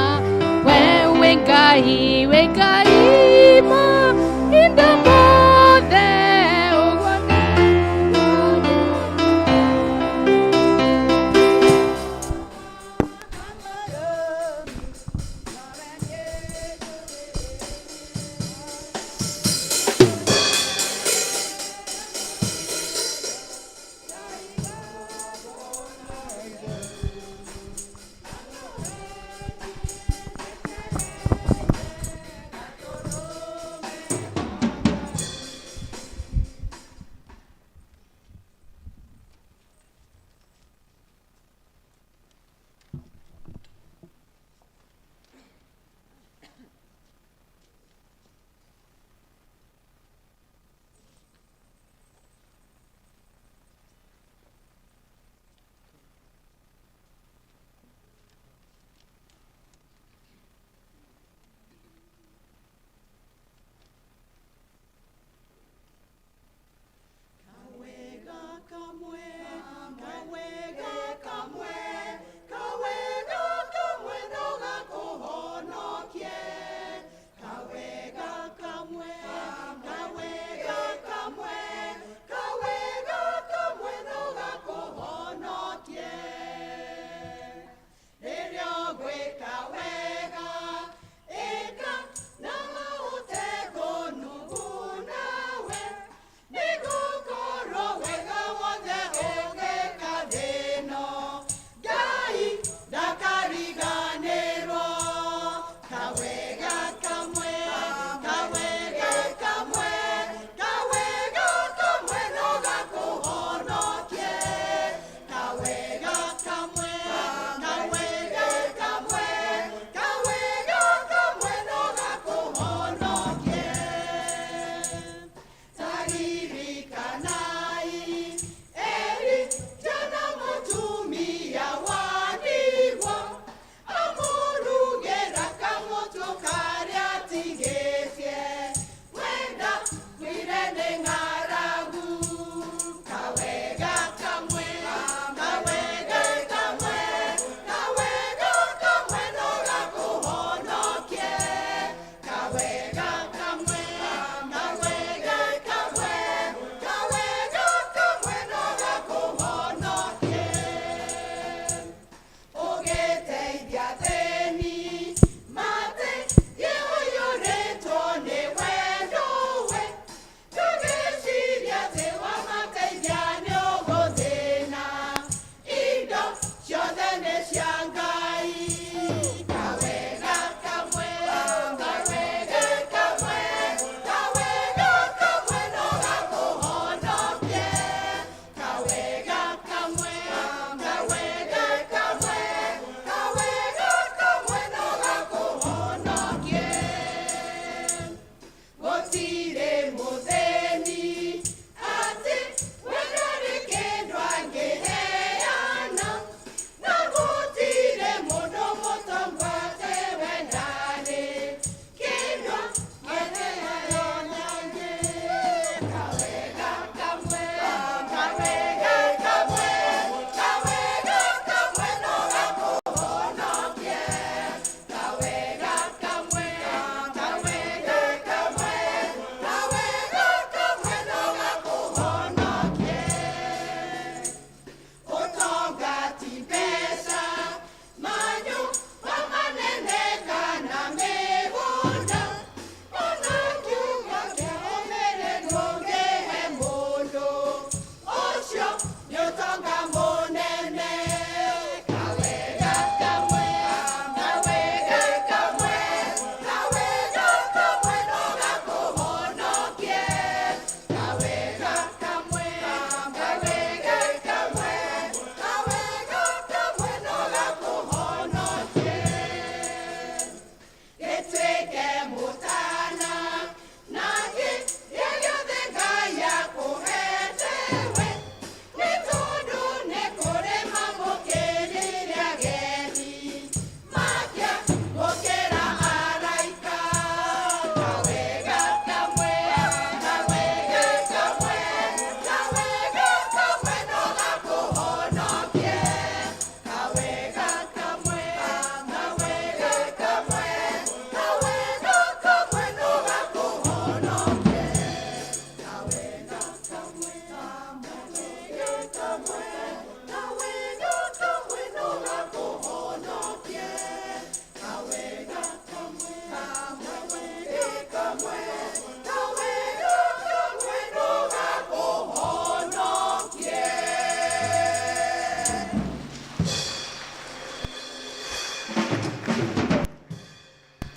wewe Ngai, we Ngai mahinda mothe ũguo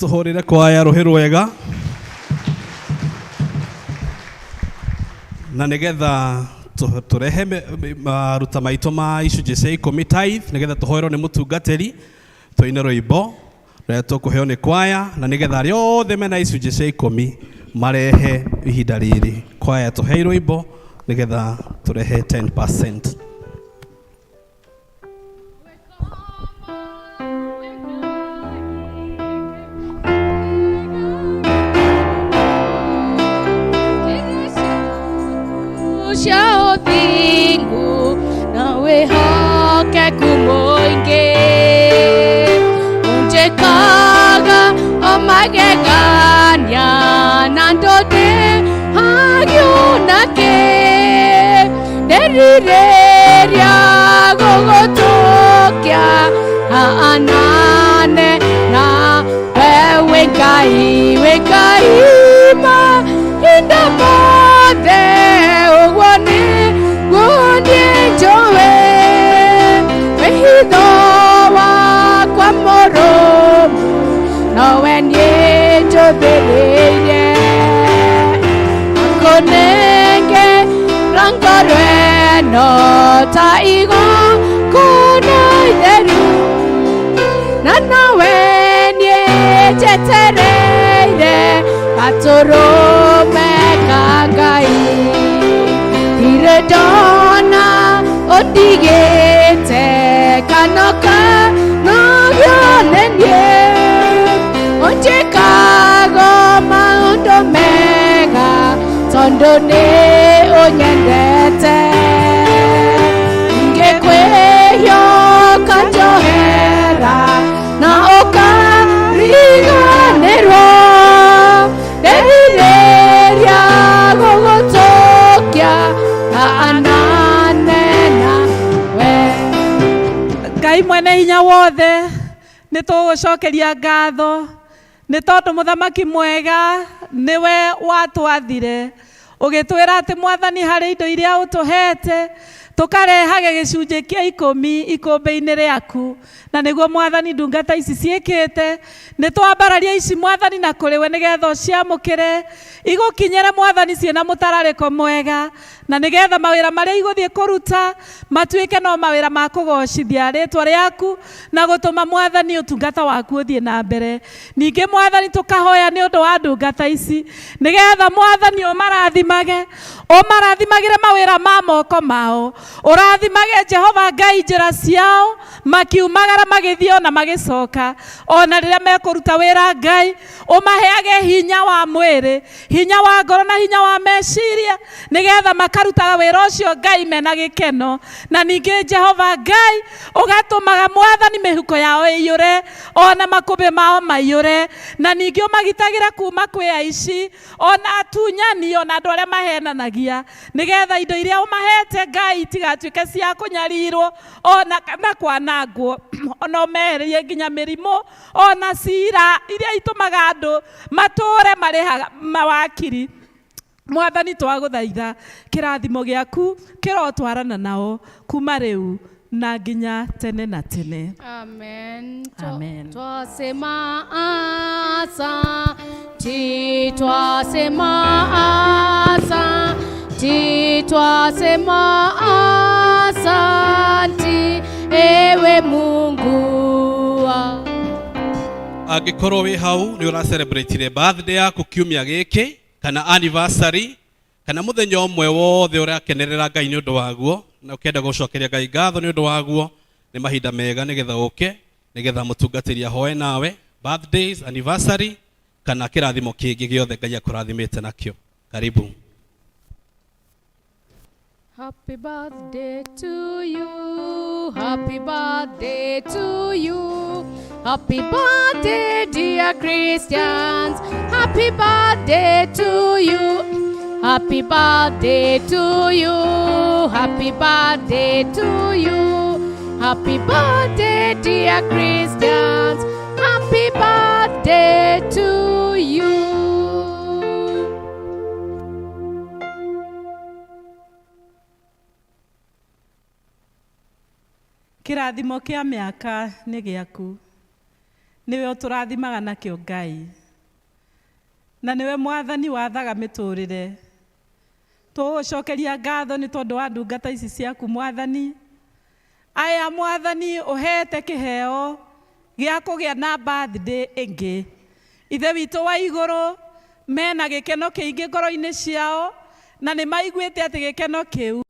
Tũhũrĩre kwaya rũhĩ rwega na nĩgetha tũrehe maruta maitũ ma icunjĩ cia ikũmi tithe, nĩgetha tũhoerwo nĩ mũtungatĩri tũine rwĩmbo rũrĩa tũkũheo nĩ kwaya, na nĩgetha arĩa othe mena icunjĩ cia ikũmi marehe ihinda rĩrĩ. Kwaya tũhei rwĩmbo nĩgetha tũrehe 10%. Cia ũthingu na wĩhokeku mũingĩ, ũnjĩkaga o magegania na ndũndĩhagio nakĩ, ndĩrirĩria gũgũtũkia anane na we wĩ Ngai, wĩ Ngai mahinda mothe, ũguo nĩguo niĩ njũĩ, wĩhitho wakwa mũrũmu nowe niĩ njũthĩrĩirie, akũnengera ngoro ĩno ta igongona itheru, na nowe niĩ njetereire gatũrũme ka Ngai, ndirĩ ndona ũndigĩte kana ũkanogio nĩ niĩ, ũnjĩkaga maũndũ mega tondũ nĩ ũnyendete, ingĩkwĩhia ũkanjohera na ũkariganĩrwo, ndĩrirĩria gũgũtũkia anane nawe. Ngai mwene hinya wothe, nĩ tũgũcokeria ngatho nĩ tondũ mũthamaki mwega nĩwe watwathire ũgĩtwĩra atĩ mwathani harĩ indo iria ũtũhete tũkarehage gĩcunjĩ kĩa ikũmi ikũmbĩ-inĩ rĩaku, na nĩguo mwathani ndungata ici ciĩkĩte. Nĩ twambararia ici mwathani na kũrĩ we nĩgetha ũciamũkĩre igũkinyĩre mwathani ciĩna mũtararĩko mwega, na nĩgetha mawĩra marĩa igũthiĩ kũruta matuĩke no mawĩra ma kũgocithia rĩtwa rĩaku na gũtũma mwathani ũtungata waku ũthiĩ na mbere. Ningĩ mwathani tũkahoya nĩ ũndũ wa ndungata ici nĩgetha mwathani ũmarathimage, ũmarathimagĩre mawĩra ma moko mao, ũrathimage Jehova Ngai njĩra ciao makiumagara magĩthiĩ ona magĩcoka, ona rĩrĩa mekũruta wĩra Ngai ũmaheage hinya wa mwĩrĩ, hinya wa ngoro na hinya wa meciria, nĩgetha makarutaga wĩra ũcio Ngai mena gĩkeno. Na ningĩ Jehova Ngai ũgatũmaga mwathani mĩhuko yao ĩiyũre ona makũmbĩ mao maiyũre, na ningĩ ũmagitagĩre kuma kwĩ aici ona atunyani ona andũ arĩa mahenanagia, nĩgetha indo iria ũmahete Ngai itigatuĩke cia kũnyarirwo ona kana kwanangwo, ona ũmehererie nginya mĩrimũ ona cira iria itũmaga andũ matũre marĩhaga mawakiri. Mwathani twagũthaitha kĩrathimo gĩaku kĩrotwarana nao kuma rĩu na nginya tene na tene. Amen. Amen. Twasema asanti, twasema asanti, twasema asanti, ewe Mungu. Angĩkorwo wĩ hau nĩ ũracelebrate birthday yaku kiumia gĩkĩ kana anniversary kana mũthenya ũmwe wothe ũrakenerera Ngai nĩ ũndũ waguo na ũkĩenda gũcokeria Ngai ngatho nĩ ũndũ waguo, nĩ mahinda mega nĩgetha ũke nĩgetha mũtungatĩri ahoe nawe birthdays, anniversary kana kĩrathimo kĩngĩ gĩothe Ngai akũrathimĩte nakĩo. Karibu. Happy birthday to you, happy birthday to you, happy birthday dear Christians, happy birthday to you, happy birthday to you, happy birthday to you, happy birthday dear Christians, happy birthday to you. Kĩrathimo kĩa mĩaka nĩ gĩaku, nĩwe ũtũrathimaga nakĩo Ngai, na nĩwe Mwathani wathaga mĩtũrĩre. Tũgũcokeria ngatho nĩ tondũ wa ndungata ici ciaku Mwathani. Aya Mwathani ũhete kĩheo gĩa kũgĩa na birthday ĩngĩ. Ithe witũ wa igũrũ mena gĩkeno kĩingĩ ngoro-inĩ ciao, na nĩ maiguĩte atĩ gĩkeno kĩu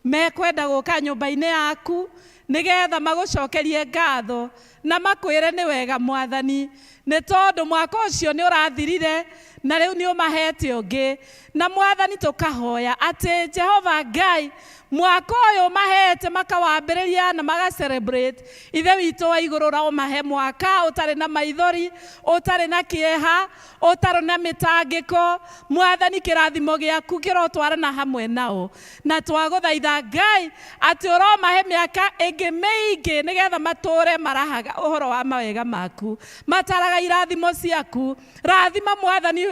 mekwenda gũka nyũmba-inĩ yaku nĩgetha magũcokerie ngatho na makwĩre nĩ wega Mwathani, nĩ tondũ mwaka ũcio nĩ ũrathirire na rĩu nĩ ũmahete ũngĩ. Na Mwathani tũkahoya atĩ Jehova Ngai mwaka ũyũ ũmahete makawambĩrĩria na maga celebrate, Ithe witũ wa igũrũ ũmahe mwaka ũtarĩ na maithori, ũtarĩ na kĩeha, ũtarĩ na mĩtangĩko. Mwathani kĩrathimo gĩaku kĩrotwarana hamwe nao, na twagũthaitha Ngai atĩ ũromahe mĩaka ĩngĩ mĩingĩ nĩgetha matũre marahaga ũhoro wa mawega maku, mataraga irathimo ciaku. Rathima Mwathani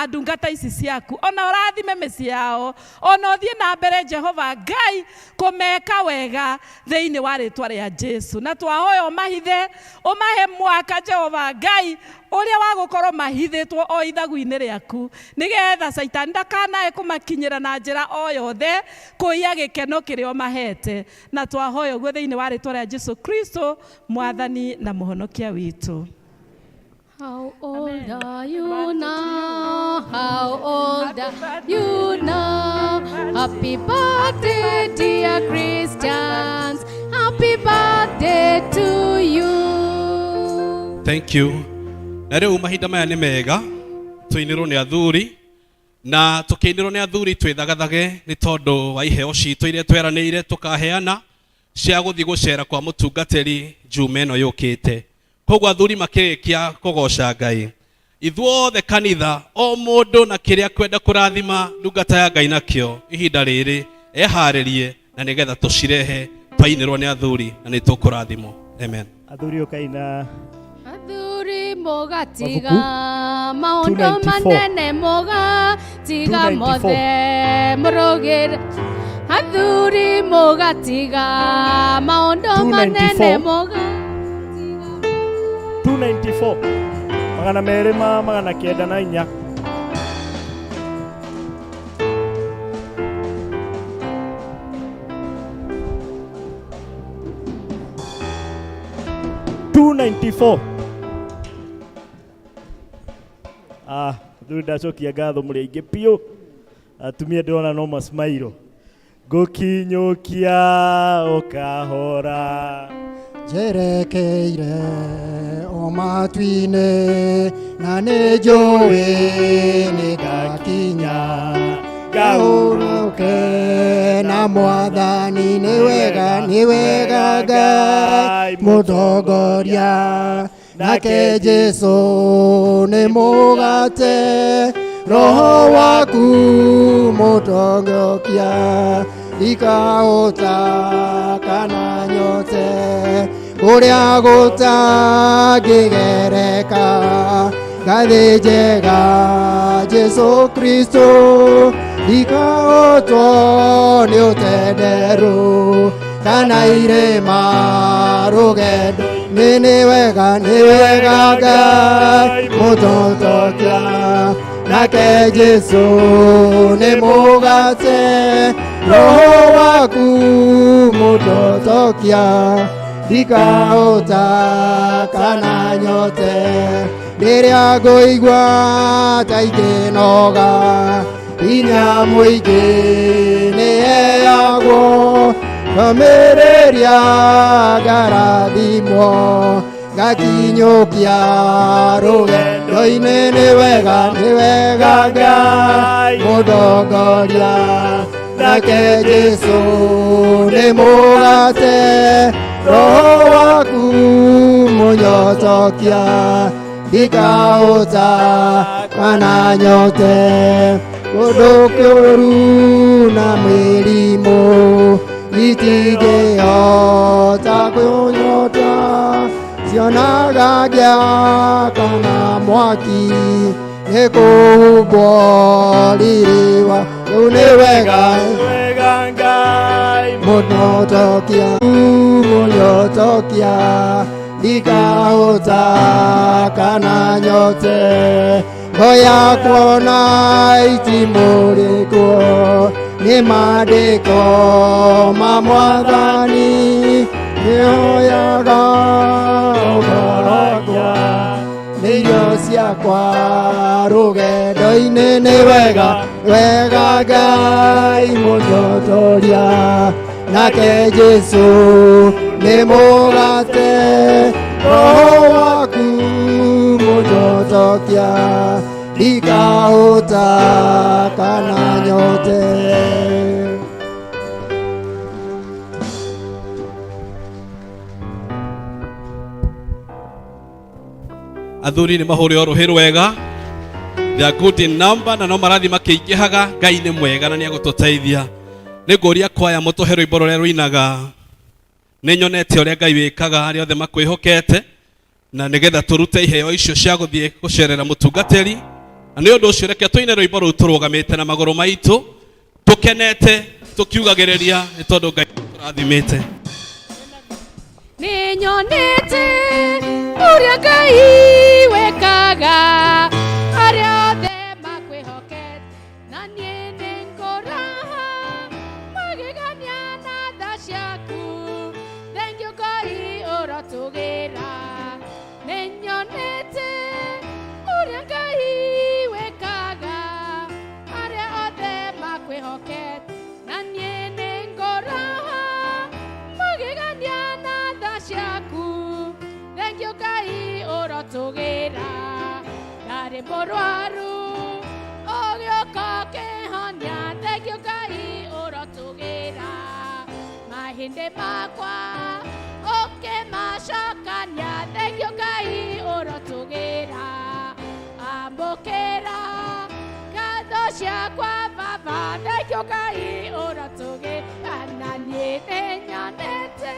ndungata ici ciaku, ona ũrathime mĩciĩ yao, ona ũthiĩ na mbere Jehova Ngai kũmeka wega thĩinĩ wa rĩtwa rĩa Jesu. Na twahoya ũmahithe, ũmahe mwaka Jehova Ngai ũrĩa wa gũkorwo mahithĩtwo o ithagu-inĩ rĩaku, nĩgetha Caitani ndakanae kũmakinyĩra na njĩra o yothe kũiya gĩkeno kĩrĩa ũmahete. Na twahoya ũguo thĩinĩ wa rĩtwa rĩa Jesu Kristo Mwathani na Mũhonokia witũ. How old are you now? How old are you now? Happy birthday, dear Christians. Happy birthday to you. Thank you. Na rĩu mahinda maya nĩ mega tũinĩrwo nĩ athuri, na tũkĩinĩrwo nĩ athuri twĩthagathage nĩ tondũ wa iheo citũ iria tweranĩire tũkaheana cia gũthiĩ gũcera kwa mũtungatĩri Juma ĩno yũkĩte. Koguo athuri makĩrĩkia kũgoca Ngai, ithuothe kanitha o mũndũ na kĩrĩa kwenda kũrathima ndungata ya Ngai nakĩo ihinda rĩrĩ eharĩrie, na nĩgetha tũcirehe twainĩrwo nĩ athuri na nĩ tũkũrathimwo. Amen. Athuri ũkaina Athuri mũgatiga Mabuku maũndũ 294. manene mũgatiga 294. mothe mũrũgĩre. Athuri mũgatiga maũndũ 294. manene mũgatiga 294 magana merĩ ma magana kenda na inya. 294. Ah, thuri ndacokia ngatho mũrĩ aingĩ biũ. Atumia ndĩrona no masmairo. Ngũkinyũkia o kahora njerekeire o matu-inĩ, na nĩ njũĩ nĩ ngakinya ngahurũke na Mwathani. Nĩ wega, nĩ wega Ngai mũtongoria, nake Jesu nĩ mũgate, Roho waku mũtongokia, Ndikahũta kana nyote kũrĩa gũtangĩgereka ngathĩ njega Jesu Kristo ndikahotwo nĩ ũtenderũ kana irĩma rũgendo-inĩ nĩ wega Ngai mũtotokia nake Jesu nĩ mũgate roho waku mũtotokia ndikahũta kana nyote rĩrĩa ngũigua ta ingĩnoga hinya mũingĩ nĩheagwo kamĩrĩria ngarathimwo ngakinyũkia rũgendo-inĩ nĩ wega Ngai mũndongoria nake Jesu nĩ mũgate roho waku mũnyotokia ndikahũta kana nyote kũndũ kũũru na mĩrimũ itingĩhota kũnyota cionaga ngĩakana mwaki nĩ kũhumbwo riri wa rĩu nĩ wega Ngai mũnyotokia mũnyotokia ndikahũta kana nyote ngo yakwa na itimũ rĩkuo nĩ maandĩko ma mwathani nĩhoyaga ũhoro nĩ irio ciakwa rũgendo-inĩ nĩ wega Ngai mũnyotoria nake Jesu nĩ mũgate roho waku mũnyotokia ndikahũta kana nyote. Athuri nĩ mahũre o rũhĩ rwega. They are good in number na no marathi makĩingĩhaga. Ngai nĩ mwega na nĩ egũtũteithia. Nĩ ngũria kwaya mũtũhe rwĩmbo rũrĩa rũinaga nĩ nyonete ũrĩa Ngai wĩkaga arĩa othe makwĩhokete na nĩgetha tũrute iheo icio cia gũthiĩ gũcerera mũtungatĩri. Na nĩ ũndũ ũcio reke tũine rwĩmbo rũu tũrũgamĩte na magũrũ maitũ tũkenete tũkiugagĩrĩria nĩ tondũ Ngai tũrathimĩte. Nĩ nyonete ũrĩa Ngai wĩkaga arĩa othe makwĩhokete na niĩ nĩ ngũraha magegania na tha ciaku. Thengiũ Ngai ũrotũgĩra. Nĩ nyonete ũrĩa Ngai wĩkaga arĩa othe makwĩhokete na niĩ nĩ ngũraha magegania na tha ciaku. Thengiũ Ngai ũrotũgĩra. Ndarĩ mũrwaru ũgĩũka ũkĩhonia. Thengiũ Ngai ũrotũgĩra. Mahĩndĩ makwa ũkĩmacokania. Thengiũ Ngai ũrotũgĩra. Amũkĩra ngatho ciakwa Baba. Thengiũ Ngai ũrotũgĩra. Na niĩ nĩ nyonete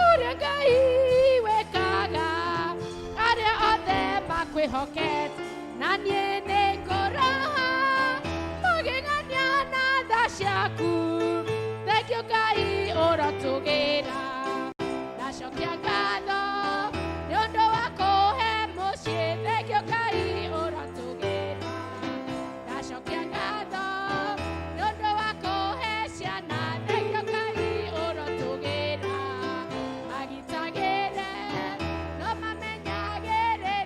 ũrĩa Ngai wĩkaga arĩa othe makwĩhokete na niĩ nĩ ngũraha magegania na tha ciaku. Thengiũ Ngai ũrotũgĩra. Ndacokia ngatho nĩ ũndũ wa kũhe mũciĩ. Thengiũ Ngai ũrotũgĩra. Ndacokia ngatho nĩ ũndũ wa kũhe ciana. Thengiũ Ngai ũrotũgĩra. Magitagĩre no mamenyagĩrĩre.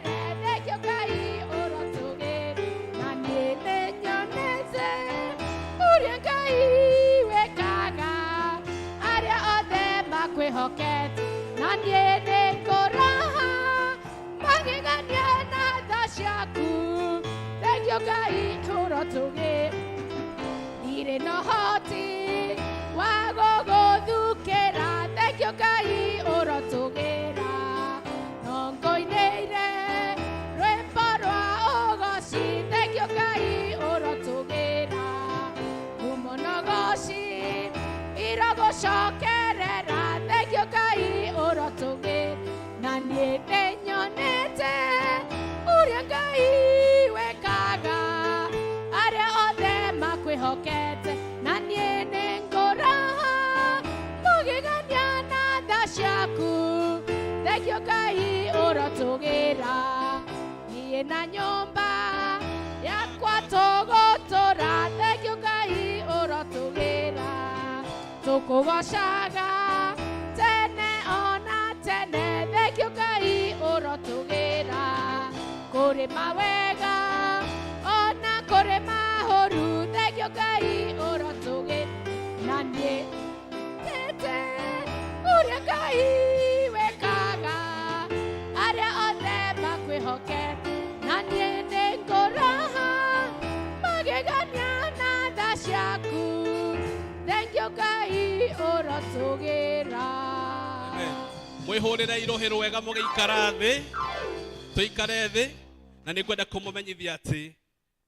Thengiũ Ngai ũrotũgĩra. Na niĩ nĩ nyonete ũrĩa Ngai wĩkaga arĩa othe makwĩhokete na niĩ nĩ ngũraha magegania na tha ciaku. Thengiũ Ngai ũrotũgĩra. Ndirĩ na ũhoti wa gũgũthukĩra. Thengiũ Ngai ũrotũgĩra. No ngũinĩire rwĩmbo rwa ũgoci. Thengiũ Ngai ũrotũgĩra. Ngumo na ũgoci Ngai ũrotũgĩra. Niĩ na nyũmba yakwa tũgũtũra. Thank you Ngai ũrotũgĩra. Tũkũgocaga tene ona tene. Thank you Ngai ũrotũgĩra. Kũrĩ mawega ona kũrĩ mahũru. Thank you Ngai ũrotũgĩra. Na niĩ tete ũrĩa Ngai wekaga arĩa othe makwĩhoke. Na niĩ nĩngũraha magegania na tha ciaku. Thank you Ngai ũrotũgĩra. Mwĩhũrĩre irohĩ rwega mũgĩikara thĩ, tũikare thĩ, na nĩ ngwenda kũmũmenyithia atĩ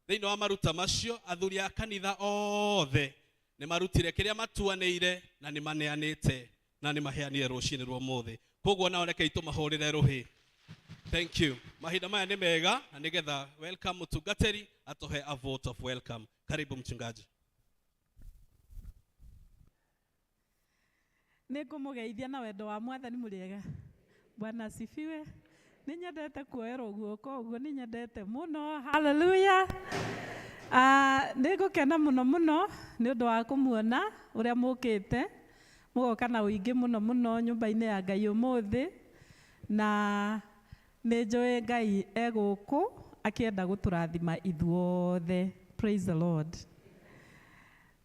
thĩinĩ wa maruta macio athuri a kanitha othe nĩ marutire kĩrĩa matuanĩire na nĩ maneanĩte na nĩ maheanire rũcinĩ rwa ũmũthĩ. Koguo nao rekei tũmahũrĩre rũhĩ. Thank you. Mahinda maya nĩ mega na nĩgetha welcome mũtungatĩri atũhe a vote of welcome. Karibu mchungaji. Nĩ ngũmũgeithia na wendo wa mwathani mũrĩega. Bwana asifiwe. Nĩ nyendete kuoerwo guoko ũguo, nĩ nyendete mũno. Haleluya. Nĩ ngũkena mũno mũno nĩ ũndũ wa kũmuona ũrĩa mũkĩte, mũgoka na ũingĩ mũno mũno nyũmba-inĩ ya Ngai ũmũthĩ, na nĩ njũĩ Ngai e gũkũ akĩenda gũtũrathima ithuothe. Praise the Lord.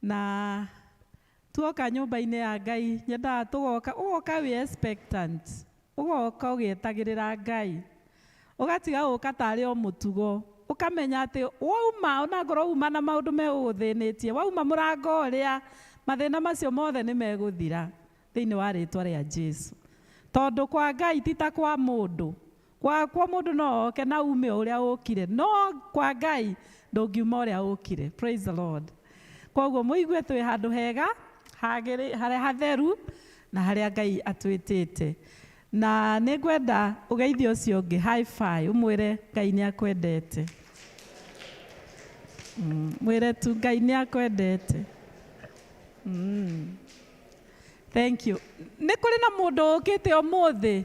Na tuoka nyũmba-inĩ ya Ngai nyendaga tũgoka, ũgoka wĩ expectant, ũgoka ũgĩetagĩrĩra Ngai, ũgatiga gũka tarĩ o mũtugo, ũkamenya atĩ wauma ona ngorwo uma na maũndũ megũgũthĩnĩtie, wauma mũrango ũrĩa mathĩna macio mothe nĩ megũthira thĩinĩ wa rĩtwa rĩa Jesu. Tondũ kwa Ngai ti ta kwa mũndũ. Kwa mũndũ no oke na ume o ũrĩa ũkire, no kwa Ngai ndũngiuma ũrĩa ũkire. Praise the Lord. Koguo mũigue twĩ handũ hega, harĩa hatheru na harĩa Ngai atwĩtĩte. Na nĩ ngwenda ũgeithie ũcio ũngĩ high five, ũmwĩre Ngai nĩ akwendete. Mwĩre tu Ngai nĩ akwendete. Thank you. Nĩ kũrĩ na mũndũ ũkĩte ũmũthĩ,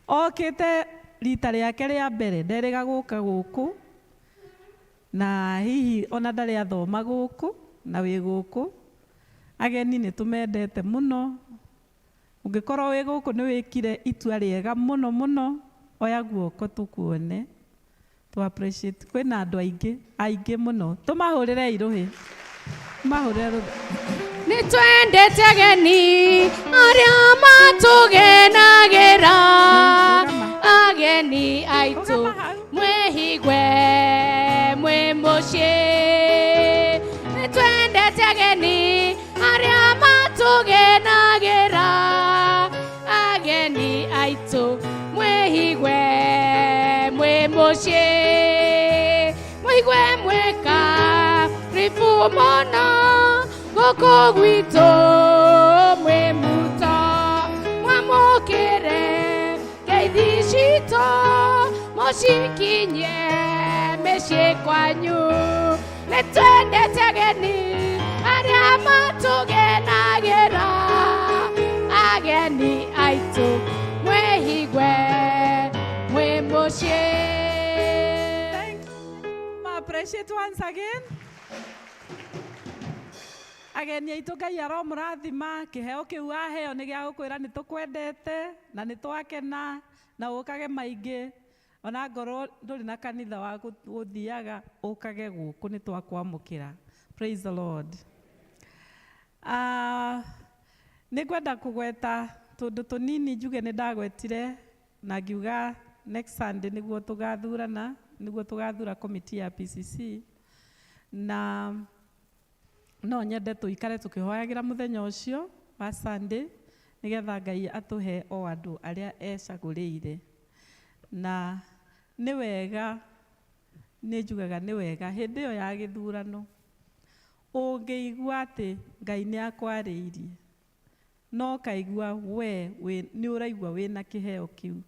okĩte rita rĩake rĩa mbere, nderĩga gũka gũkũ, na hihi ona ndarĩ athoma gũkũ, na wĩ gũkũ. Ageni nĩ tũmendete mũno. Ũngĩkorwo wĩ gũkũ nĩ wĩkire itua rĩega mũno mũno, oya guoko tũkuone. Tũ appreciate. Kwĩna andũ aingĩ, aingĩ mũno. Tũmahũrĩre irũhĩ. Tũmahũrĩre rũhĩ. Nĩ twendete ageni arĩa matũgenagĩra, ageni aitũ mwĩhigwe mwĩ mũciĩ. Nĩ twendete ageni arĩa matũgenagĩra, ageni aitũ mwĩhigwe mwĩ mũciĩ. Mwĩhigwe mwĩka ribu mũno gũkũ gwitũ mwĩ muto, mwamũkĩre ngeithi citũ mũcikinyie mĩciĩ kwanyu. Nĩ twendete ageni arĩa matũgenagĩra, ageni aitũ mwĩhigwe mwĩ mũciĩ. Thank you. Appreciate once again. Ageni aitũ Ngai aromũrathima, kĩheo kĩu aheo nĩ gĩa gũkwĩra nĩ tũkwendete na nĩ twakena na ũkage maingĩ. Ona ngorwo ndũrĩ na kanitha wa gũthiaga, ũkage gũkũ nĩ twakwamũkĩra. Praise the Lord. Nĩ ngwenda kũgweta tũndũ tũnini njuge nĩ ndagwetire na ngiuga next Sunday nĩguo tũgathurana, nĩguo tũgathura committee ya PCC, na no nyende tũikare tũkĩhoyagĩra mũthenya ũcio wa Sunday nĩgetha Ngai atũhe o andũ arĩa ecagũrĩire. Na nĩ wega, nĩ njugaga nĩ wega hĩndĩ ĩyo ya gĩthurano ũngĩigua atĩ Ngai nĩ akwarĩirie, no ũkaigua we nĩ ũraigua wĩna kĩheo kĩu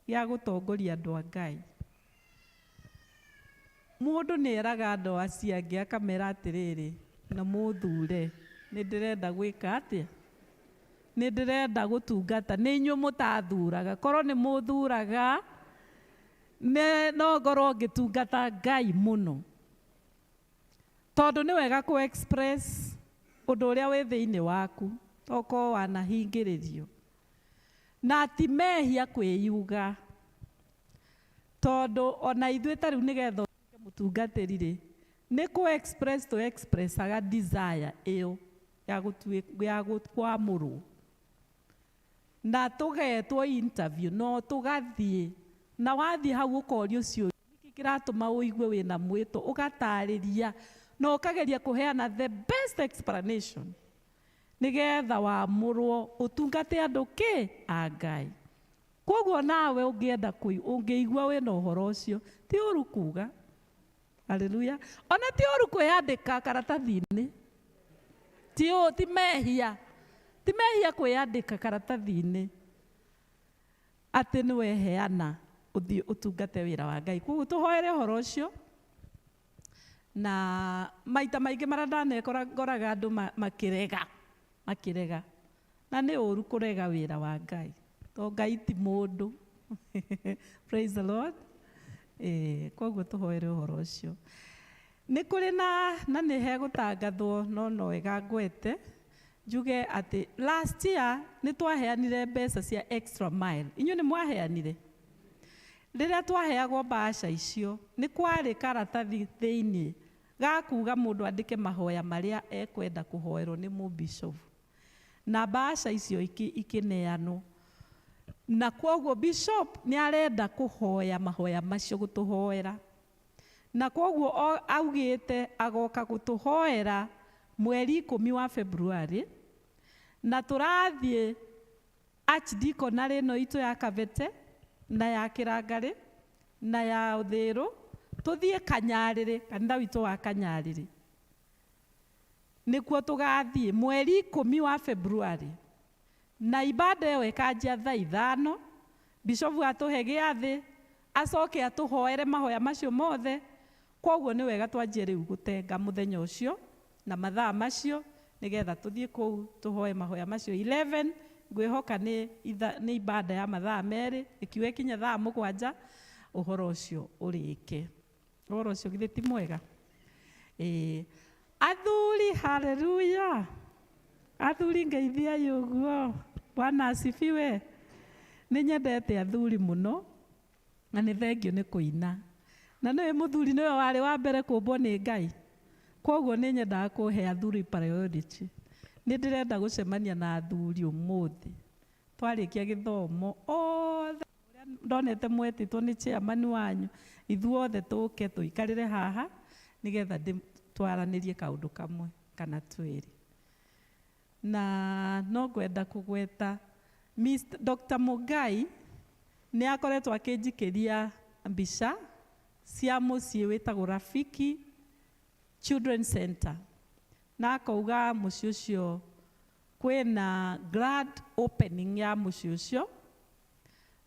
gĩa gũtongoria andũ a Ngai. Mũndũ nĩ eraga andũ acio angĩ akamera atĩrĩrĩ, na mũthure, nĩ ndĩrenda gwĩka atĩa? Nĩ ndĩrenda gũtungata. Nĩ inyuĩ mũtathuraga. Korwo nĩ mũthuraga, no ngorwo ngĩtungata Ngai mũno. Tondũ nĩ wega kũ express ũndũ ũrĩa wĩ thĩinĩ waku, tokorwo wanahingĩrĩrio. Na ti mehia kwĩyuga. Tondũ ona ithuĩ ta rĩu nĩgetha ũtuĩke mũtungatĩri rĩ, nĩ kũ express tũ expressaga desire ĩyo ya kwamũrwo. Na tũgetwo interview no tũgathiĩ, na wathiĩ hau ũkorio ciũria, nĩkĩ kĩratũma ũigue wĩna mwĩto, ũgatarĩria na ũkageria kũheana the best explanation nĩgetha wamũrwo ũtungate andũ kĩ a Ngai. Koguo nawe ũngĩenda ũngĩigua wĩna ũhoro ũcio, ti ũru kuga. Haleluya. Ona ti ũru kwĩyandĩka karatathi-inĩ. Ti mehia. Ti mehia kwĩyandĩka karatathi-inĩ atĩ nĩ weheana ũthiĩ ũtungate wĩra wa Ngai. Koguo tũhoere ũhoro ũcio. Na maita maingĩ marĩa ndanekora ngoraga andũ makĩrega. Na nĩ ũru kũrega wĩra wa Ngai. To Ngai ti mũndũ. Praise the Lord. Koguo tũhoere ũhoro ũcio. Nĩ kũrĩ na nĩ hegũtangathwo no no wega ngwete njuge atĩ last year nĩ twaheanire mbeca cia extra mile. Inyuĩ nĩ mwaheanire? Rĩrĩa twaheagwo mbeca icio nĩ kwarĩ karatathi thĩinĩ ga kuga mũndũ andĩke mahoya marĩa ekwenda kũhoerwo nĩ mũbishop. Na mbeca icio ikĩneanwo. Na kwoguo bishop nĩ arenda kũhoya mahoya macio gũtũhoera. Na kwoguo augĩte agoka gũtũhoera mweri 10 wa February, na tũrathiĩ archdeaconry ĩno itũ ya Kabete na ya Kĩrangarĩ na ya Ũthĩrũ, tũthiĩ Kanyarĩrĩ, kanitha witũ wa Kanyarĩrĩ. Nĩkuo tũgathiĩ mweri 10 wa February. Na ibada ĩyo ĩkanjia thaa 5, bishop atũhe gĩathĩ, acoke atũhoere mahoya macio mothe. Kwoguo nĩ wega twanjie rĩu gũtenga mũthenya ũcio na mathaa macio nĩgetha tũthiĩ kũu tũhoe mahoya macio 11. Ngwĩhoka nĩ ibada ya mathaa 2, ĩkiuga ĩkinye thaa 7, ũhoro ũcio ũrĩke. Ũhoro ũcio githĩ ti mwega? Athuri, haleluya. Athuri ngeithiai ũguo. Bwana asifiwe. Nĩ nyendete athuri mũno na nĩ thengio nĩ kũina. Na nĩwe mũthuri nĩwe warĩ wa mbere kũmbwo nĩ Ngai. Kwoguo nĩ nyendaga kũhe athuri priority. Nĩ ndĩrenda gũcemania na athuri ũmũthĩ. Twarĩkia gĩthomo othe ũrĩa ndonete mwetĩtwo nĩ chairman wanyu, ithuothe tũke tũikarĩre haha nĩgetha twaranĩrie kaũndũ kamwe kana twĩrĩ. Na no ngwenda kũgweta Mr. Dr. Mugai nĩ akoretwo akĩnjikĩria mbica cia mũciĩ wĩtagwo Rafiki Children Center. Na akauga mũciĩ ũcio kwĩna grand opening ya mũciĩ ũcio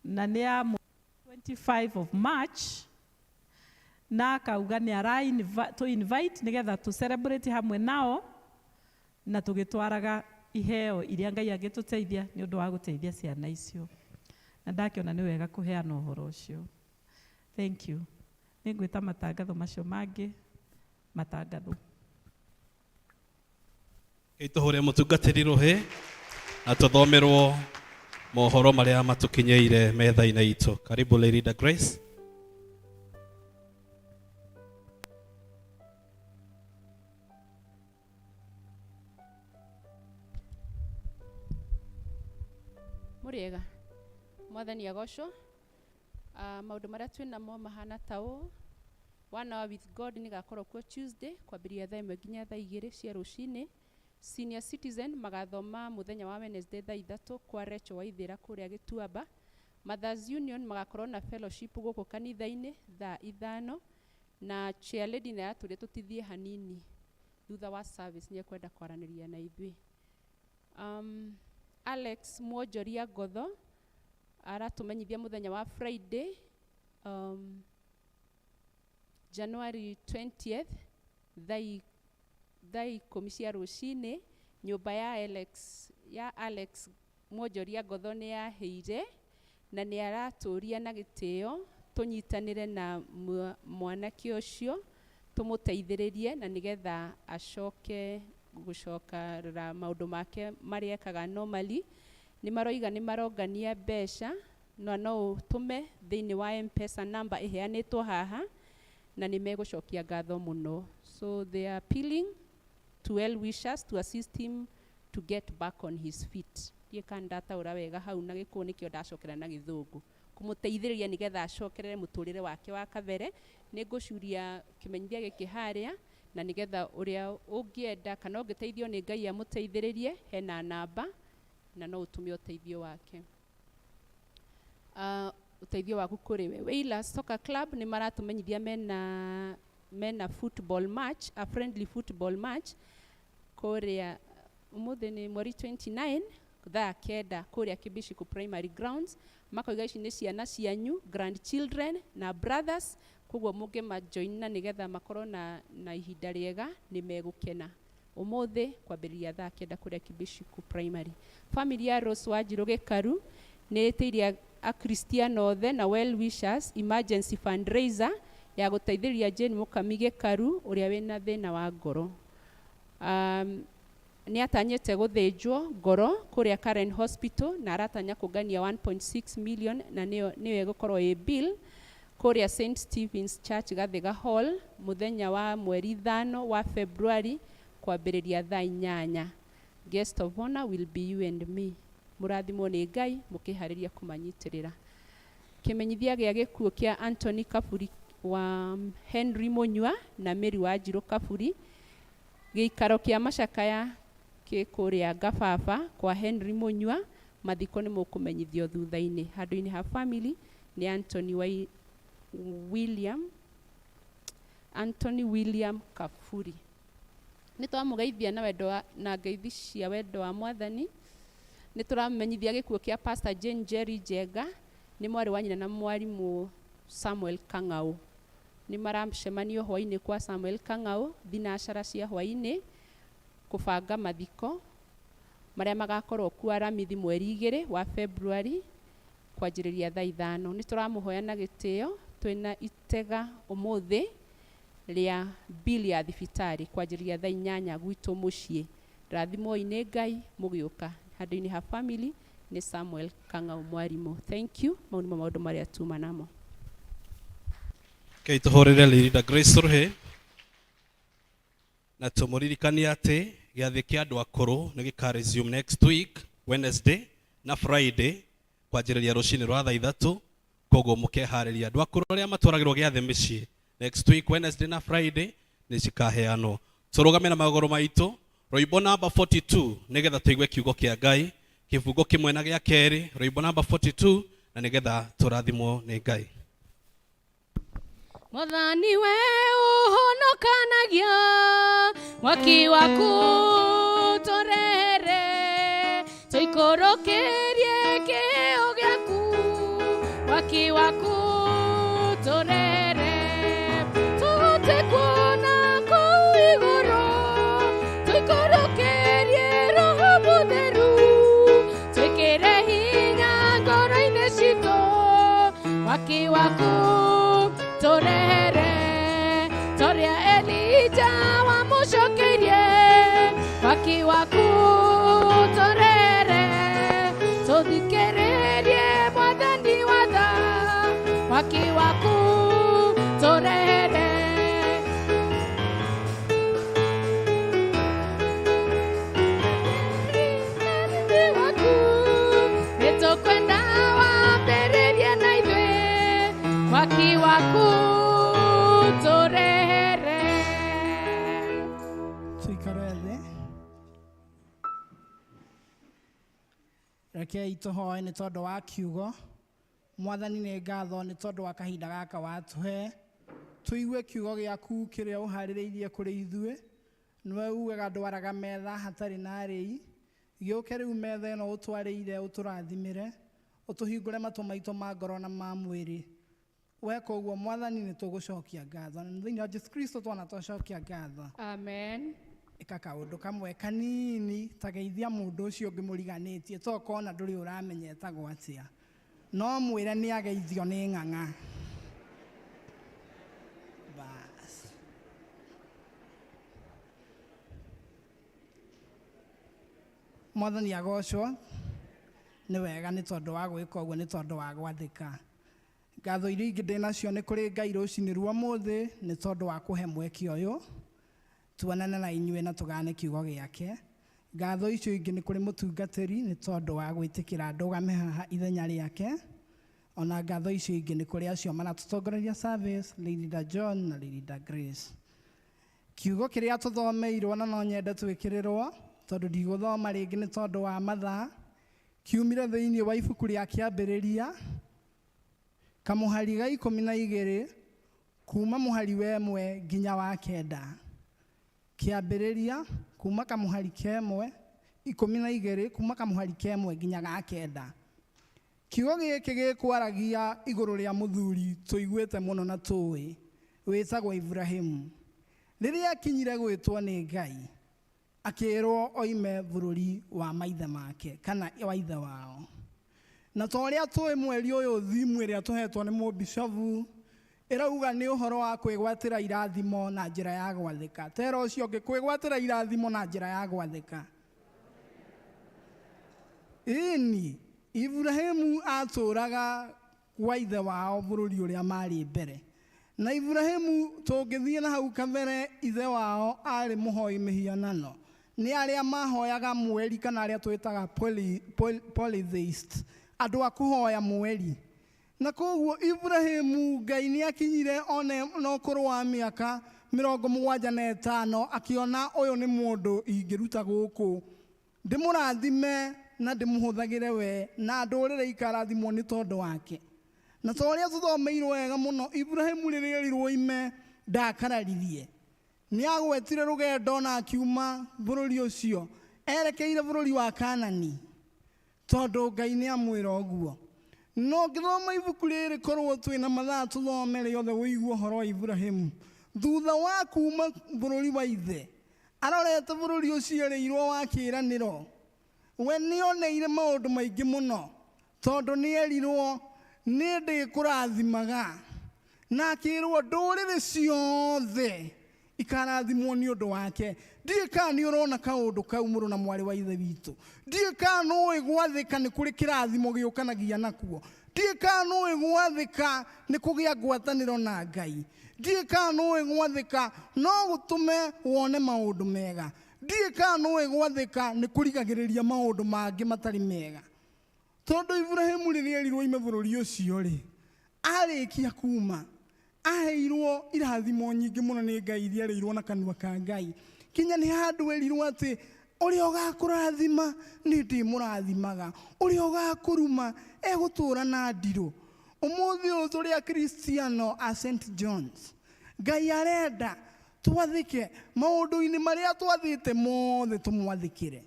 na nĩ ya 25 of March, na akauga nĩ ara to invite nĩgetha tũ celebrate hamwe nao na tũgĩtwaraga iheo iria Ngai angĩtũteithia nĩ ũndũ wa gũteithia ciana icio. Na ndakĩona nĩ wega kũheana ũhoro ũcio. Thank you. Nĩ ngwĩta matangatho macio mangĩ matangatho. Tũhũre mũtungatĩri rũhĩ na tũthomerwo mohoro marĩa matũkinyĩire metha-inĩ itũ. Karibu Lady Grace. Mũrĩega. Mwathani agocwo. Maũndũ marĩa twĩ namo mahana ta ũũ. One hour with God nĩ gakorwo kuo Tuesday kwambĩrĩria thaa 1 nginya thaa 2 cia rũcinĩ. Senior Citizen magathoma mũthenya wa Wednesday thaa 3 kwa Rachel Waithĩra kũrĩa Gĩtuamba. Mothers Union magakorwo na fellowship gũkũ kanitha-inĩ thaa 5, na chair lady nĩ aratũria tũtithie hanini thutha wa service nĩ ekwenda kwaranĩria na ithuĩ. Alex Mwonjoria Ngotho aratũmenyithia mũthenya wa Friday, January 20th thaa 10 cia rũcinĩ Nyũmba ya Alex, ya Alex Mwonjoria Ngotho nĩ yahĩire na nĩ aratũria na gĩtĩo tũnyitanĩre na mwanake ũcio tũmũteithĩrĩrie na nĩgetha acoke gũcokerera maũndũ make marĩa ekaga normally. Nĩ maroiga nĩ marongania mbeca na no ũtũme thĩinĩ wa M-Pesa namba ĩheanĩtwo haha na nĩ megũcokia ngatho mũno. So they are appealing to well wishers to assist him to get back on his feet. Ndiĩ kana ndataũra wega hau na gĩkũyũ nĩkĩo ndacokera na gĩthũngũ. Kũmũteithĩrĩria nĩgetha acokerere mũtũrĩre wake wa kabere. Nĩ ngũcuria kĩmenyithia gĩkĩ harĩa na nĩgetha ũrĩa ũngĩenda kana ũngĩteithio nĩ Ngai amũteithĩrĩrie hena namba na no ũtũme ũteithio wake. Ũteithio waku kũrĩ we. Wailers Soccer Club nĩ maratũmenyithia mena football match, a friendly football match kũrĩa ũmũthĩ nĩ mweri 29 thaa 9 kũrĩa Kibishiku Primary Grounds. Makoiga ici nĩ ciana cianyu, grandchildren na brothers, koguo mũngĩmajoin na nĩgetha makorwo na ihinda rĩega nĩ megũkena. Ũmũthĩ kwambĩrĩria thaa 9 kũrĩa Kibishiku Primary. Family ya Rose Wanjirũ Gĩkaru nĩ ĩtĩirie akristiano othe na well wishers emergency fundraiser ya gũteithĩrĩria Jane Mũkami Gĩkaru ũrĩa wĩna thĩna wa ngoro. Nĩ atanyĩte gũthĩnjwo ngoro kũrĩa Karen Hospital na aratanya kũngania 1.6 million na nĩyo ĩgũkorwo ĩ bill kũrĩa St Stephen's Church Gathiga Hall mũthenya wa mweri 5 wa February kwambĩrĩria thaa 8. Guest of honor will be you and me. Mũrathimwo nĩ Ngai mũkĩharĩria kũmanyitĩrĩra. Kĩmenyithia gĩa gĩkuũ kĩa Anthony Kaburi wa Henry Munyua na Mary Wanjirũ Kaburi. Gĩikaro kĩa macakaya kĩ kũrĩa Ngababa kwa Henry Munyua. Mathiko nĩ mũkũmenyithio thutha-inĩ. Handũ-inĩ ha family nĩ Anthony William Kaburi. Nĩ twamũgeithia na wendo wa, na ngeithi cia wendo wa Mwathani. Nĩ tũramenyithia gĩkuũ kĩa Pastor Jane Jerry Njenga, nĩ mwarĩ wa nyina na mwarimũ Samuel Kang'au. Nĩ maracemanio hwaĩ-inĩ kwa Samuel Kang'au thinacara cia hwaĩ-inĩ kũbanga mathiko marĩa magakorwo kuo Aramithi mweri 2 wa February kwanjĩrĩria thaa 5. Nĩ tũramũhoya na gĩtĩo twĩna itega ũmũthĩ rĩa bill ya thibitarĩ kwanjĩrĩria thaa 8 gwitũ mũciĩ. Rathimwoi nĩ Ngai mũgĩũka. Handũ-inĩ ha family nĩ Samuel Kang'au mwarimũ. Thank you. Mau nĩmo maũndũ marĩa tuma namo. Rekei tũhũrĩre Linda Grace rũhĩ na tũmũririkanie atĩ gĩathĩ kĩa andũ akũrũ nĩ gĩka resume next week Wednesday na Friday kwanjĩrĩria rũcinĩ rwa thaa 3, koguo mũkeharĩria. Andũ akũrũ arĩa matwaragĩrwo gĩathĩ mĩciĩ next week Wednesday na Friday nĩ cikaheanwo. Tũrũgame na magũrũ maitũ rwĩmbo namba 42 nĩgetha tũigue kiugo kĩa Ngai, kĩbungo kĩmwe na gĩa kerĩ, rwĩmbo namba 42 na nĩgetha tũrathimwo nĩ Ngai. Mwathani we ũhonokanagia mwaki waku tũrehere tũikũrũkĩrie kĩo gĩaku mwaki waku tũrehere tũhote kuona kũu igũrũ tũikũrũkĩrie roho mũtheru twĩkĩre hinya ngoro-inĩ citũ mwaki waku tũrehere toria Elija wamũcokeirie mwaki waku tũrehere tũthikĩrĩrie mwathani wa tha mwaki waku tũrehere waku nĩtũkwenda wambĩrĩrie na ithuĩ mwaki waku tũrehere. Tuikare thĩ. Rekei tũhoe nĩ tondũ wa kiugo. Mwathani nĩ ngatho nĩ tondũ wa kahinda gaka watũhe tũigue kiugo gĩaku kĩrĩa ũharĩrĩirie kũrĩ ithuĩ. Nĩwe ugaga ndwaraga metha hatarĩ na arĩi. Gĩũke rĩu metha ĩno ũtwarĩire ũtũrathimĩre, ũtũhingũre matũ maitũ ma ngoro na ma mwĩrĩ. Weka ũguo Mwathani nĩ tũgũcokia ngatho. Na thĩinĩ wa Jesu Kristo twana twacokia ngatho. Amen. Ĩka kaũndũ kamwe kanini ta geithia mũndũ ũcio ũngĩ mũriganĩtie to kona ndũrĩ ũramenya etagwo atĩa no mwĩre nĩ ageithio nĩ ng'ang'a. Bas. Mwathani agocwo. Nĩ wega nĩ tondũ wa gwĩka ũguo, nĩ tondũ wa gwathĩka. Ngatho iria ingĩ ndĩ nacio nĩ kũrĩ Ngai rũcinĩ rwa ũmũthĩ nĩ tondũ wa kũhe mweke ũyũ tuonane na inyuĩ na tũgane kiugo gĩake. Ngatho icio ingĩ nĩ kũrĩ mũtungatĩri nĩ tondũ wa gwĩtĩkĩra ndũgame haha ithenya rĩake. Ona ngatho icio ingĩ nĩ kũrĩ acio maratũtongoreria service, Lady Da John na Lady Da Grace. Kiugo kĩrĩa tũthomeirwo na no nyende twĩkĩrĩrwo tondũ ndigũthoma rĩngĩ nĩ tondũ wa mathaa, kiumire thĩinĩ wa ibuku rĩa Kĩambĩrĩria kamũhari ga 12 kuma mũhari wa 1 nginya wa 9. Kĩambĩrĩria kuma kamũhari kemwe 12 kuma kamũhari kemwe nginya ga 9. Kiugo gĩkĩ gĩkwaragia igũrũ rĩa mũthuri tũiguĩte mũno na tũĩ wĩtagwo Ibrahimu. Rĩrĩa akinyire gwĩtwo nĩ Ngai akĩrwo oime bũrũri wa maithe make kana wa ithe wao. Na ta ũrĩa tũĩ mweri ũyũ thimu ĩrĩa tũhetwo nĩ mũbishobu ĩrauga nĩ ũhoro wa kwĩgwatĩra irathimo na njĩra ya gwathĩka. Tera ũcio ũngĩ, kwĩgwatĩra irathimo na njĩra ya gwathĩka. Ĩni, Ibrahimu atũraga gwa ithe wao bũrũri ũrĩa marĩ mbere. Na Ibrahimu tũngĩthiĩ na hau kabere ithe wao arĩ mũhoi mĩhianano. Nĩ arĩa mahoyaga mweri kana arĩa twĩtaga polytheist, andũ a kũhoya mweri. Na koguo Ibrahimu Ngai nĩ akinyire one na ũkũrũ wa mĩaka 75 akĩona ũyũ nĩ mũndũ ingĩruta gũkũ ndĩmũrathime na ndĩmũhũthagĩre we na ndũrĩrĩ ikarathimwo nĩ tondũ wake. Na ta ũrĩa tũthomeirwo wega mũno, Ibrahimu rĩrĩa erirwo oime ndakararirie. Nĩ agwetire rũgendo na akiuma bũrũri ũcio erekeire bũrũri wa Kanani tondũ Ngai nĩ amwĩra ũguo. No ngĩthoma ibuku rĩrĩ korwo twĩna mathaa tũthome rĩothe ũigue ũhoro wa Ibrahimu. Thutha wa kuma bũrũri wa ithe arorete bũrũri ũcio erĩirwo wa kĩĩranĩro, we nĩoneire maũndũ maingĩ mũno tondũ nĩerirwo nĩ ndĩkũrathimaga na akĩrwo ndũrĩrĩ ciothe ikarathimwo nĩ ũndũ wake. Ndiũĩ kana nĩ ũrona kaũndũ kau mũrũ na mwarĩ wa ithe witũ. Ndiũĩ kana nĩũĩ gwathĩka nĩ kũrĩ kĩrathimo gĩũkanagia nakuo. Ndiũĩ kana nĩũĩ gwathĩka nĩ kũgĩa ngwatanĩro na Ngai. Ndiũĩ kana nĩũĩ gwathĩka no gũtũme wone maũndũ mega. Ndiũĩ kana nĩũĩ gwathĩka nĩ kũrigagĩrĩria maũndũ mangĩ matarĩ mega. Tondũ Ibrahimu rĩrĩa erirwo oime bũrũri ũcio rĩ, arĩkia kuma aheirwo irathimo nyingĩ mũno nĩ Ngai iria erĩirwo na kanua ka Ngai. Kinya nĩ handũ erirwo atĩ ũrĩa ũgakũrathima nĩ ndĩmũrathimaga, ũrĩa ũgakũruma egũtũũra na ndirũ. Ũmũthĩ ũyũ tũrĩ Akristiano a St John's, Ngai arenda twathĩke maũndũ-inĩ marĩa twathĩte mothe tũmwathĩkĩre.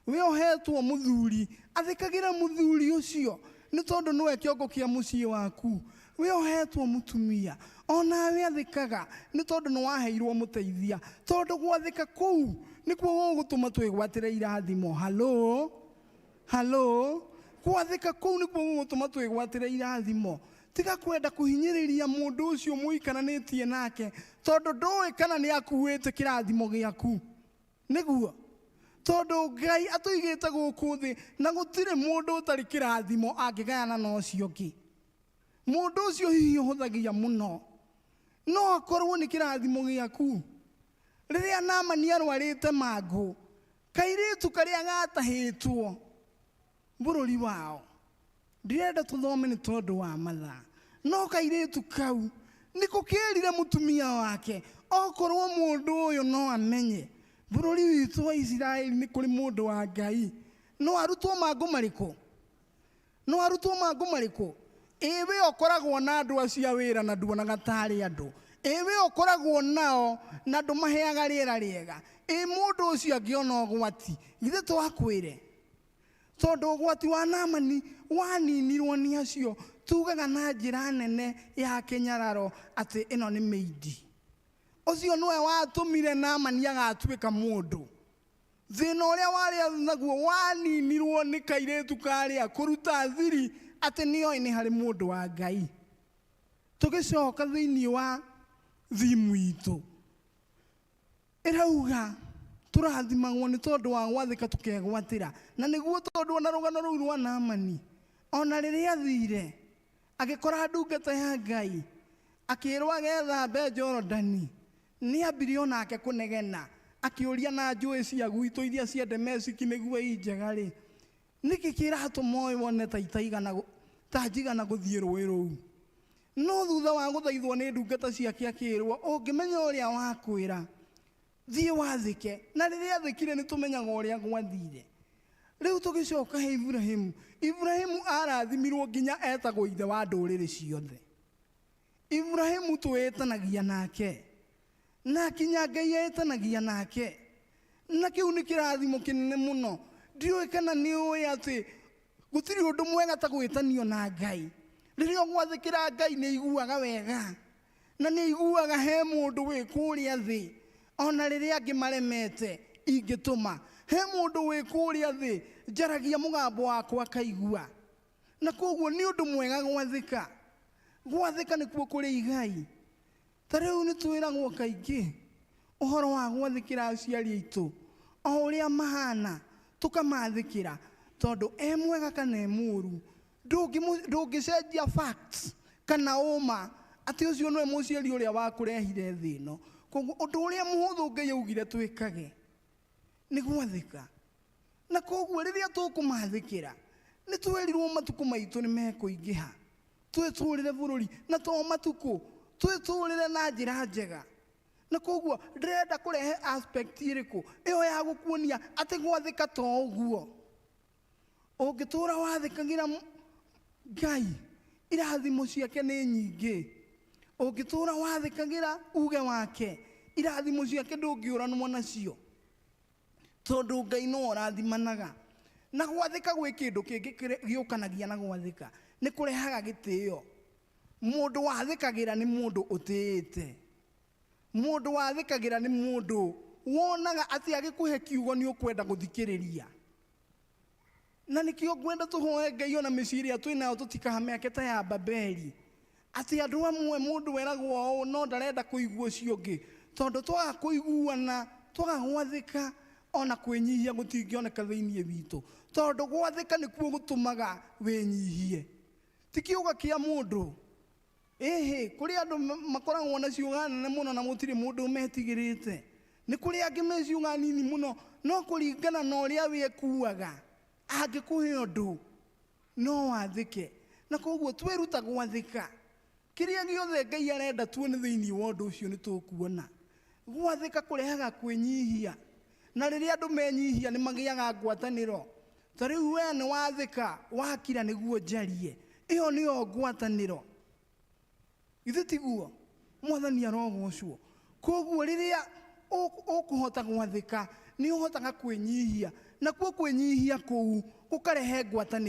We ũhetwo mũthuri, athĩkagĩra mũthuri ũcio nĩ tondũ nĩwe kĩongo kĩa mũciĩ waku. We ũhetwo mũtumia, onawe athĩkaga nĩ tondũ nĩ waheirwo mũteithia. Tondũ gwathĩka kũu nĩkuo gũgũtũma twĩgwatĩre irathimo. Halo, halo, gwathĩka kũu nĩkuo gũgũtũma twĩgwatĩre irathimo. Tiga kwenda kũhinyĩrĩria mũndũ ũcio mũikaranĩtie nake tondũ ndũĩ kana nĩ akuĩte kĩrathimo gĩaku. Nĩguo tondũ Ngai atũigĩte gũkũ thĩ na gũtirĩ mũndũ ũtarĩ kĩrathimo angĩgayana na ũcio ũngĩ. Mũndũ ũcio hihi ũhũthagia mũno no akorwo nĩ kĩrathimo gĩaku. Rĩrĩa Naamani arwarĩte mangũ, kairĩtu karĩa gatahĩtwo bũrũri wao, ndirenda tũthome nĩ tondũ wa mathaa, no kairĩtu kau nĩko kerire mũtumia wake okorwo mũndũ ũyũ no amenye bũrũri witũ wa Isiraeli nĩ kũrĩ mũndũ wa Ngai, no arutwo mangũ marĩkũ? No arutwo mangũ marĩkũ? Ĩwe ũkoragwo na andũ acio a wĩra na nduonaga tarĩ andũ. Ĩwe ũkoragwo nao na ndũmaheaga rĩera rĩega. Ĩ mũndũ ũcio angĩona ũgwati, githĩ twakwĩre? Tondũ ũgwati wa Naamani waninirwo nĩ acio, tugaga na njĩra nene ya kĩnyararo atĩ ĩno nĩ mĩindi. Ũcio nĩwe watũmire Naamani agatuĩka mũndũ. Thĩna ũrĩa warĩ naguo waninirwo nĩ kairĩtu karĩa kũruta thiri atĩ nĩoĩ nĩ harĩ mũndũ wa Ngai. Tũgĩcoka thĩinĩ wa thimu itũ ĩrauga tũrathimagwo nĩ tondũ wa gwathĩka tũkegwatĩra, na nĩguo tondũ ona rũgano rũu rwa Naamani, ona rĩrĩa athire agĩkora ndungata ya Ngai akĩrwo agethambe Jorodani, nĩ ambire onake kũnegena akĩũria na njũĩ cia gwitũ iria cia Dameski nĩguo i njega rĩ, nĩkĩ kĩratũma ũyũ wone ta itaigana ta njigana gũthiĩ rũĩ rũu? No thutha wa gũthaithwo nĩ ndungata ciake akĩrwo, ũngĩmenya ũrĩa wakwĩra thiĩ wathĩke. Na rĩrĩa athĩkire nĩ tũmenyaga ũrĩa gwathire. Rĩu tũgĩcoka he Ibrahimu, Ibrahimu arathimirwo nginya etagwo ithe wa ndũrĩrĩ ciothe. Ibrahimu twĩtanagia nake na kinya Ngai etanagia nake, na kĩu nĩ kĩrathimo kĩnene mũno. Ndiũĩ kana nĩ ũĩ atĩ gũtirĩ ũndũ mwega ta gwĩtanio na Ngai. Rĩrĩa ũgwathĩkĩra Ngai nĩ aiguaga wega, na nĩ aiguaga he mũndũ wĩ kũrĩa thĩ ona rĩrĩa angĩ maremete ingĩtũma. He mũndũ wĩ kũrĩa thĩ njaragia mũgambo wakwa akaigua. Na koguo nĩ ũndũ mwega gwathĩka. Gwathĩka nĩkuo kũrĩ igai. Ta rĩu nĩ twĩragwo kaingĩ ũhoro wa gwathĩkĩra aciari aitũ o ũrĩa mahana tũkamathĩkĩra, tondũ e mwega kana e mũũru ndũngĩcenjia facts kana ũma atĩ ũcio nĩwe mũciari ũrĩa wakũrehire thĩ ĩno. Koguo ũndũ ũrĩa mũhũthũ Ngai augire twĩkage nĩ gwathĩka. Na koguo rĩrĩa tũkũmathĩkĩra nĩ twerirwo matukũ maitũ nĩ mekũingĩha, twĩtũrĩre bũrũri na to matukũ, twĩtũrĩre na njĩra njega. Na koguo ndĩrenda kũrehe aspect ĩrĩkũ ĩyo ya gũkuonia atĩ gwathĩka to ũguo. Ũngĩtũra wathĩkagĩra Ngai, irathimo ciake nĩ nyingĩ. Ũngĩtũra wathĩkagĩra uge wake, irathimo ciake ndũngĩũranwo nacio, tondũ Ngai no ũrathimanaga. Na gwathĩka gwĩ kĩndũ kĩngĩ gĩũkanagia na gwathĩka, nĩ kũrehaga gĩtĩo. Mũndũ wathĩkagĩra nĩ mũndũ ũtĩĩte. Mũndũ wathĩkagĩra nĩ mũndũ wonaga atĩ agĩkũhe kiugo nĩ ũkwenda gũthikĩrĩria. Na nĩkĩo ngwenda tũhoe Ngai ona mĩciĩ ĩrĩa twĩnayo tũtikahamĩake ta ya Babeli, atĩ andũ amwe mũndũ eragwo ũũ no ndarenda kũigua ũcio ũngĩ, tondũ twaga kũiguana, twaga gwathĩka, ona kwĩnyihia gũtingĩoneka thĩinĩ witũ, tondũ gwathĩka nĩkuo gũtũmaga wĩnyihie. Ti kĩũga kĩa mũndũ. Ĩhĩ, kũrĩ andũ makoragwo na ciũga nene mũno na gũtirĩ mũndũ metigĩrĩte. Nĩ kũrĩ angĩ me ciũga nini mũno, no kũringana na ũrĩa wĩkuaga, angĩkũhe ũndũ no wathĩke. Na koguo twĩruta gwathĩka. Kĩrĩa gĩothe Ngai arenda tuone thĩinĩ wa ũndũ ũcio nĩ tũkuona. Gwathĩka kũrehaga kwĩnyihia, na rĩrĩa andũ menyihia nĩ magĩaga ngwatanĩro. Ta rĩu we nĩ wathĩka, wakira nĩguo njarie, ĩyo nĩyo ngwatanĩro. Githĩ tiguo? Mwathani arogocwo. Koguo rĩrĩa ũkũhota gwathĩka nĩ ũhotaga kwĩnyihia, nakuo kwĩnyihia kũu gũkarehe ngwatanĩro.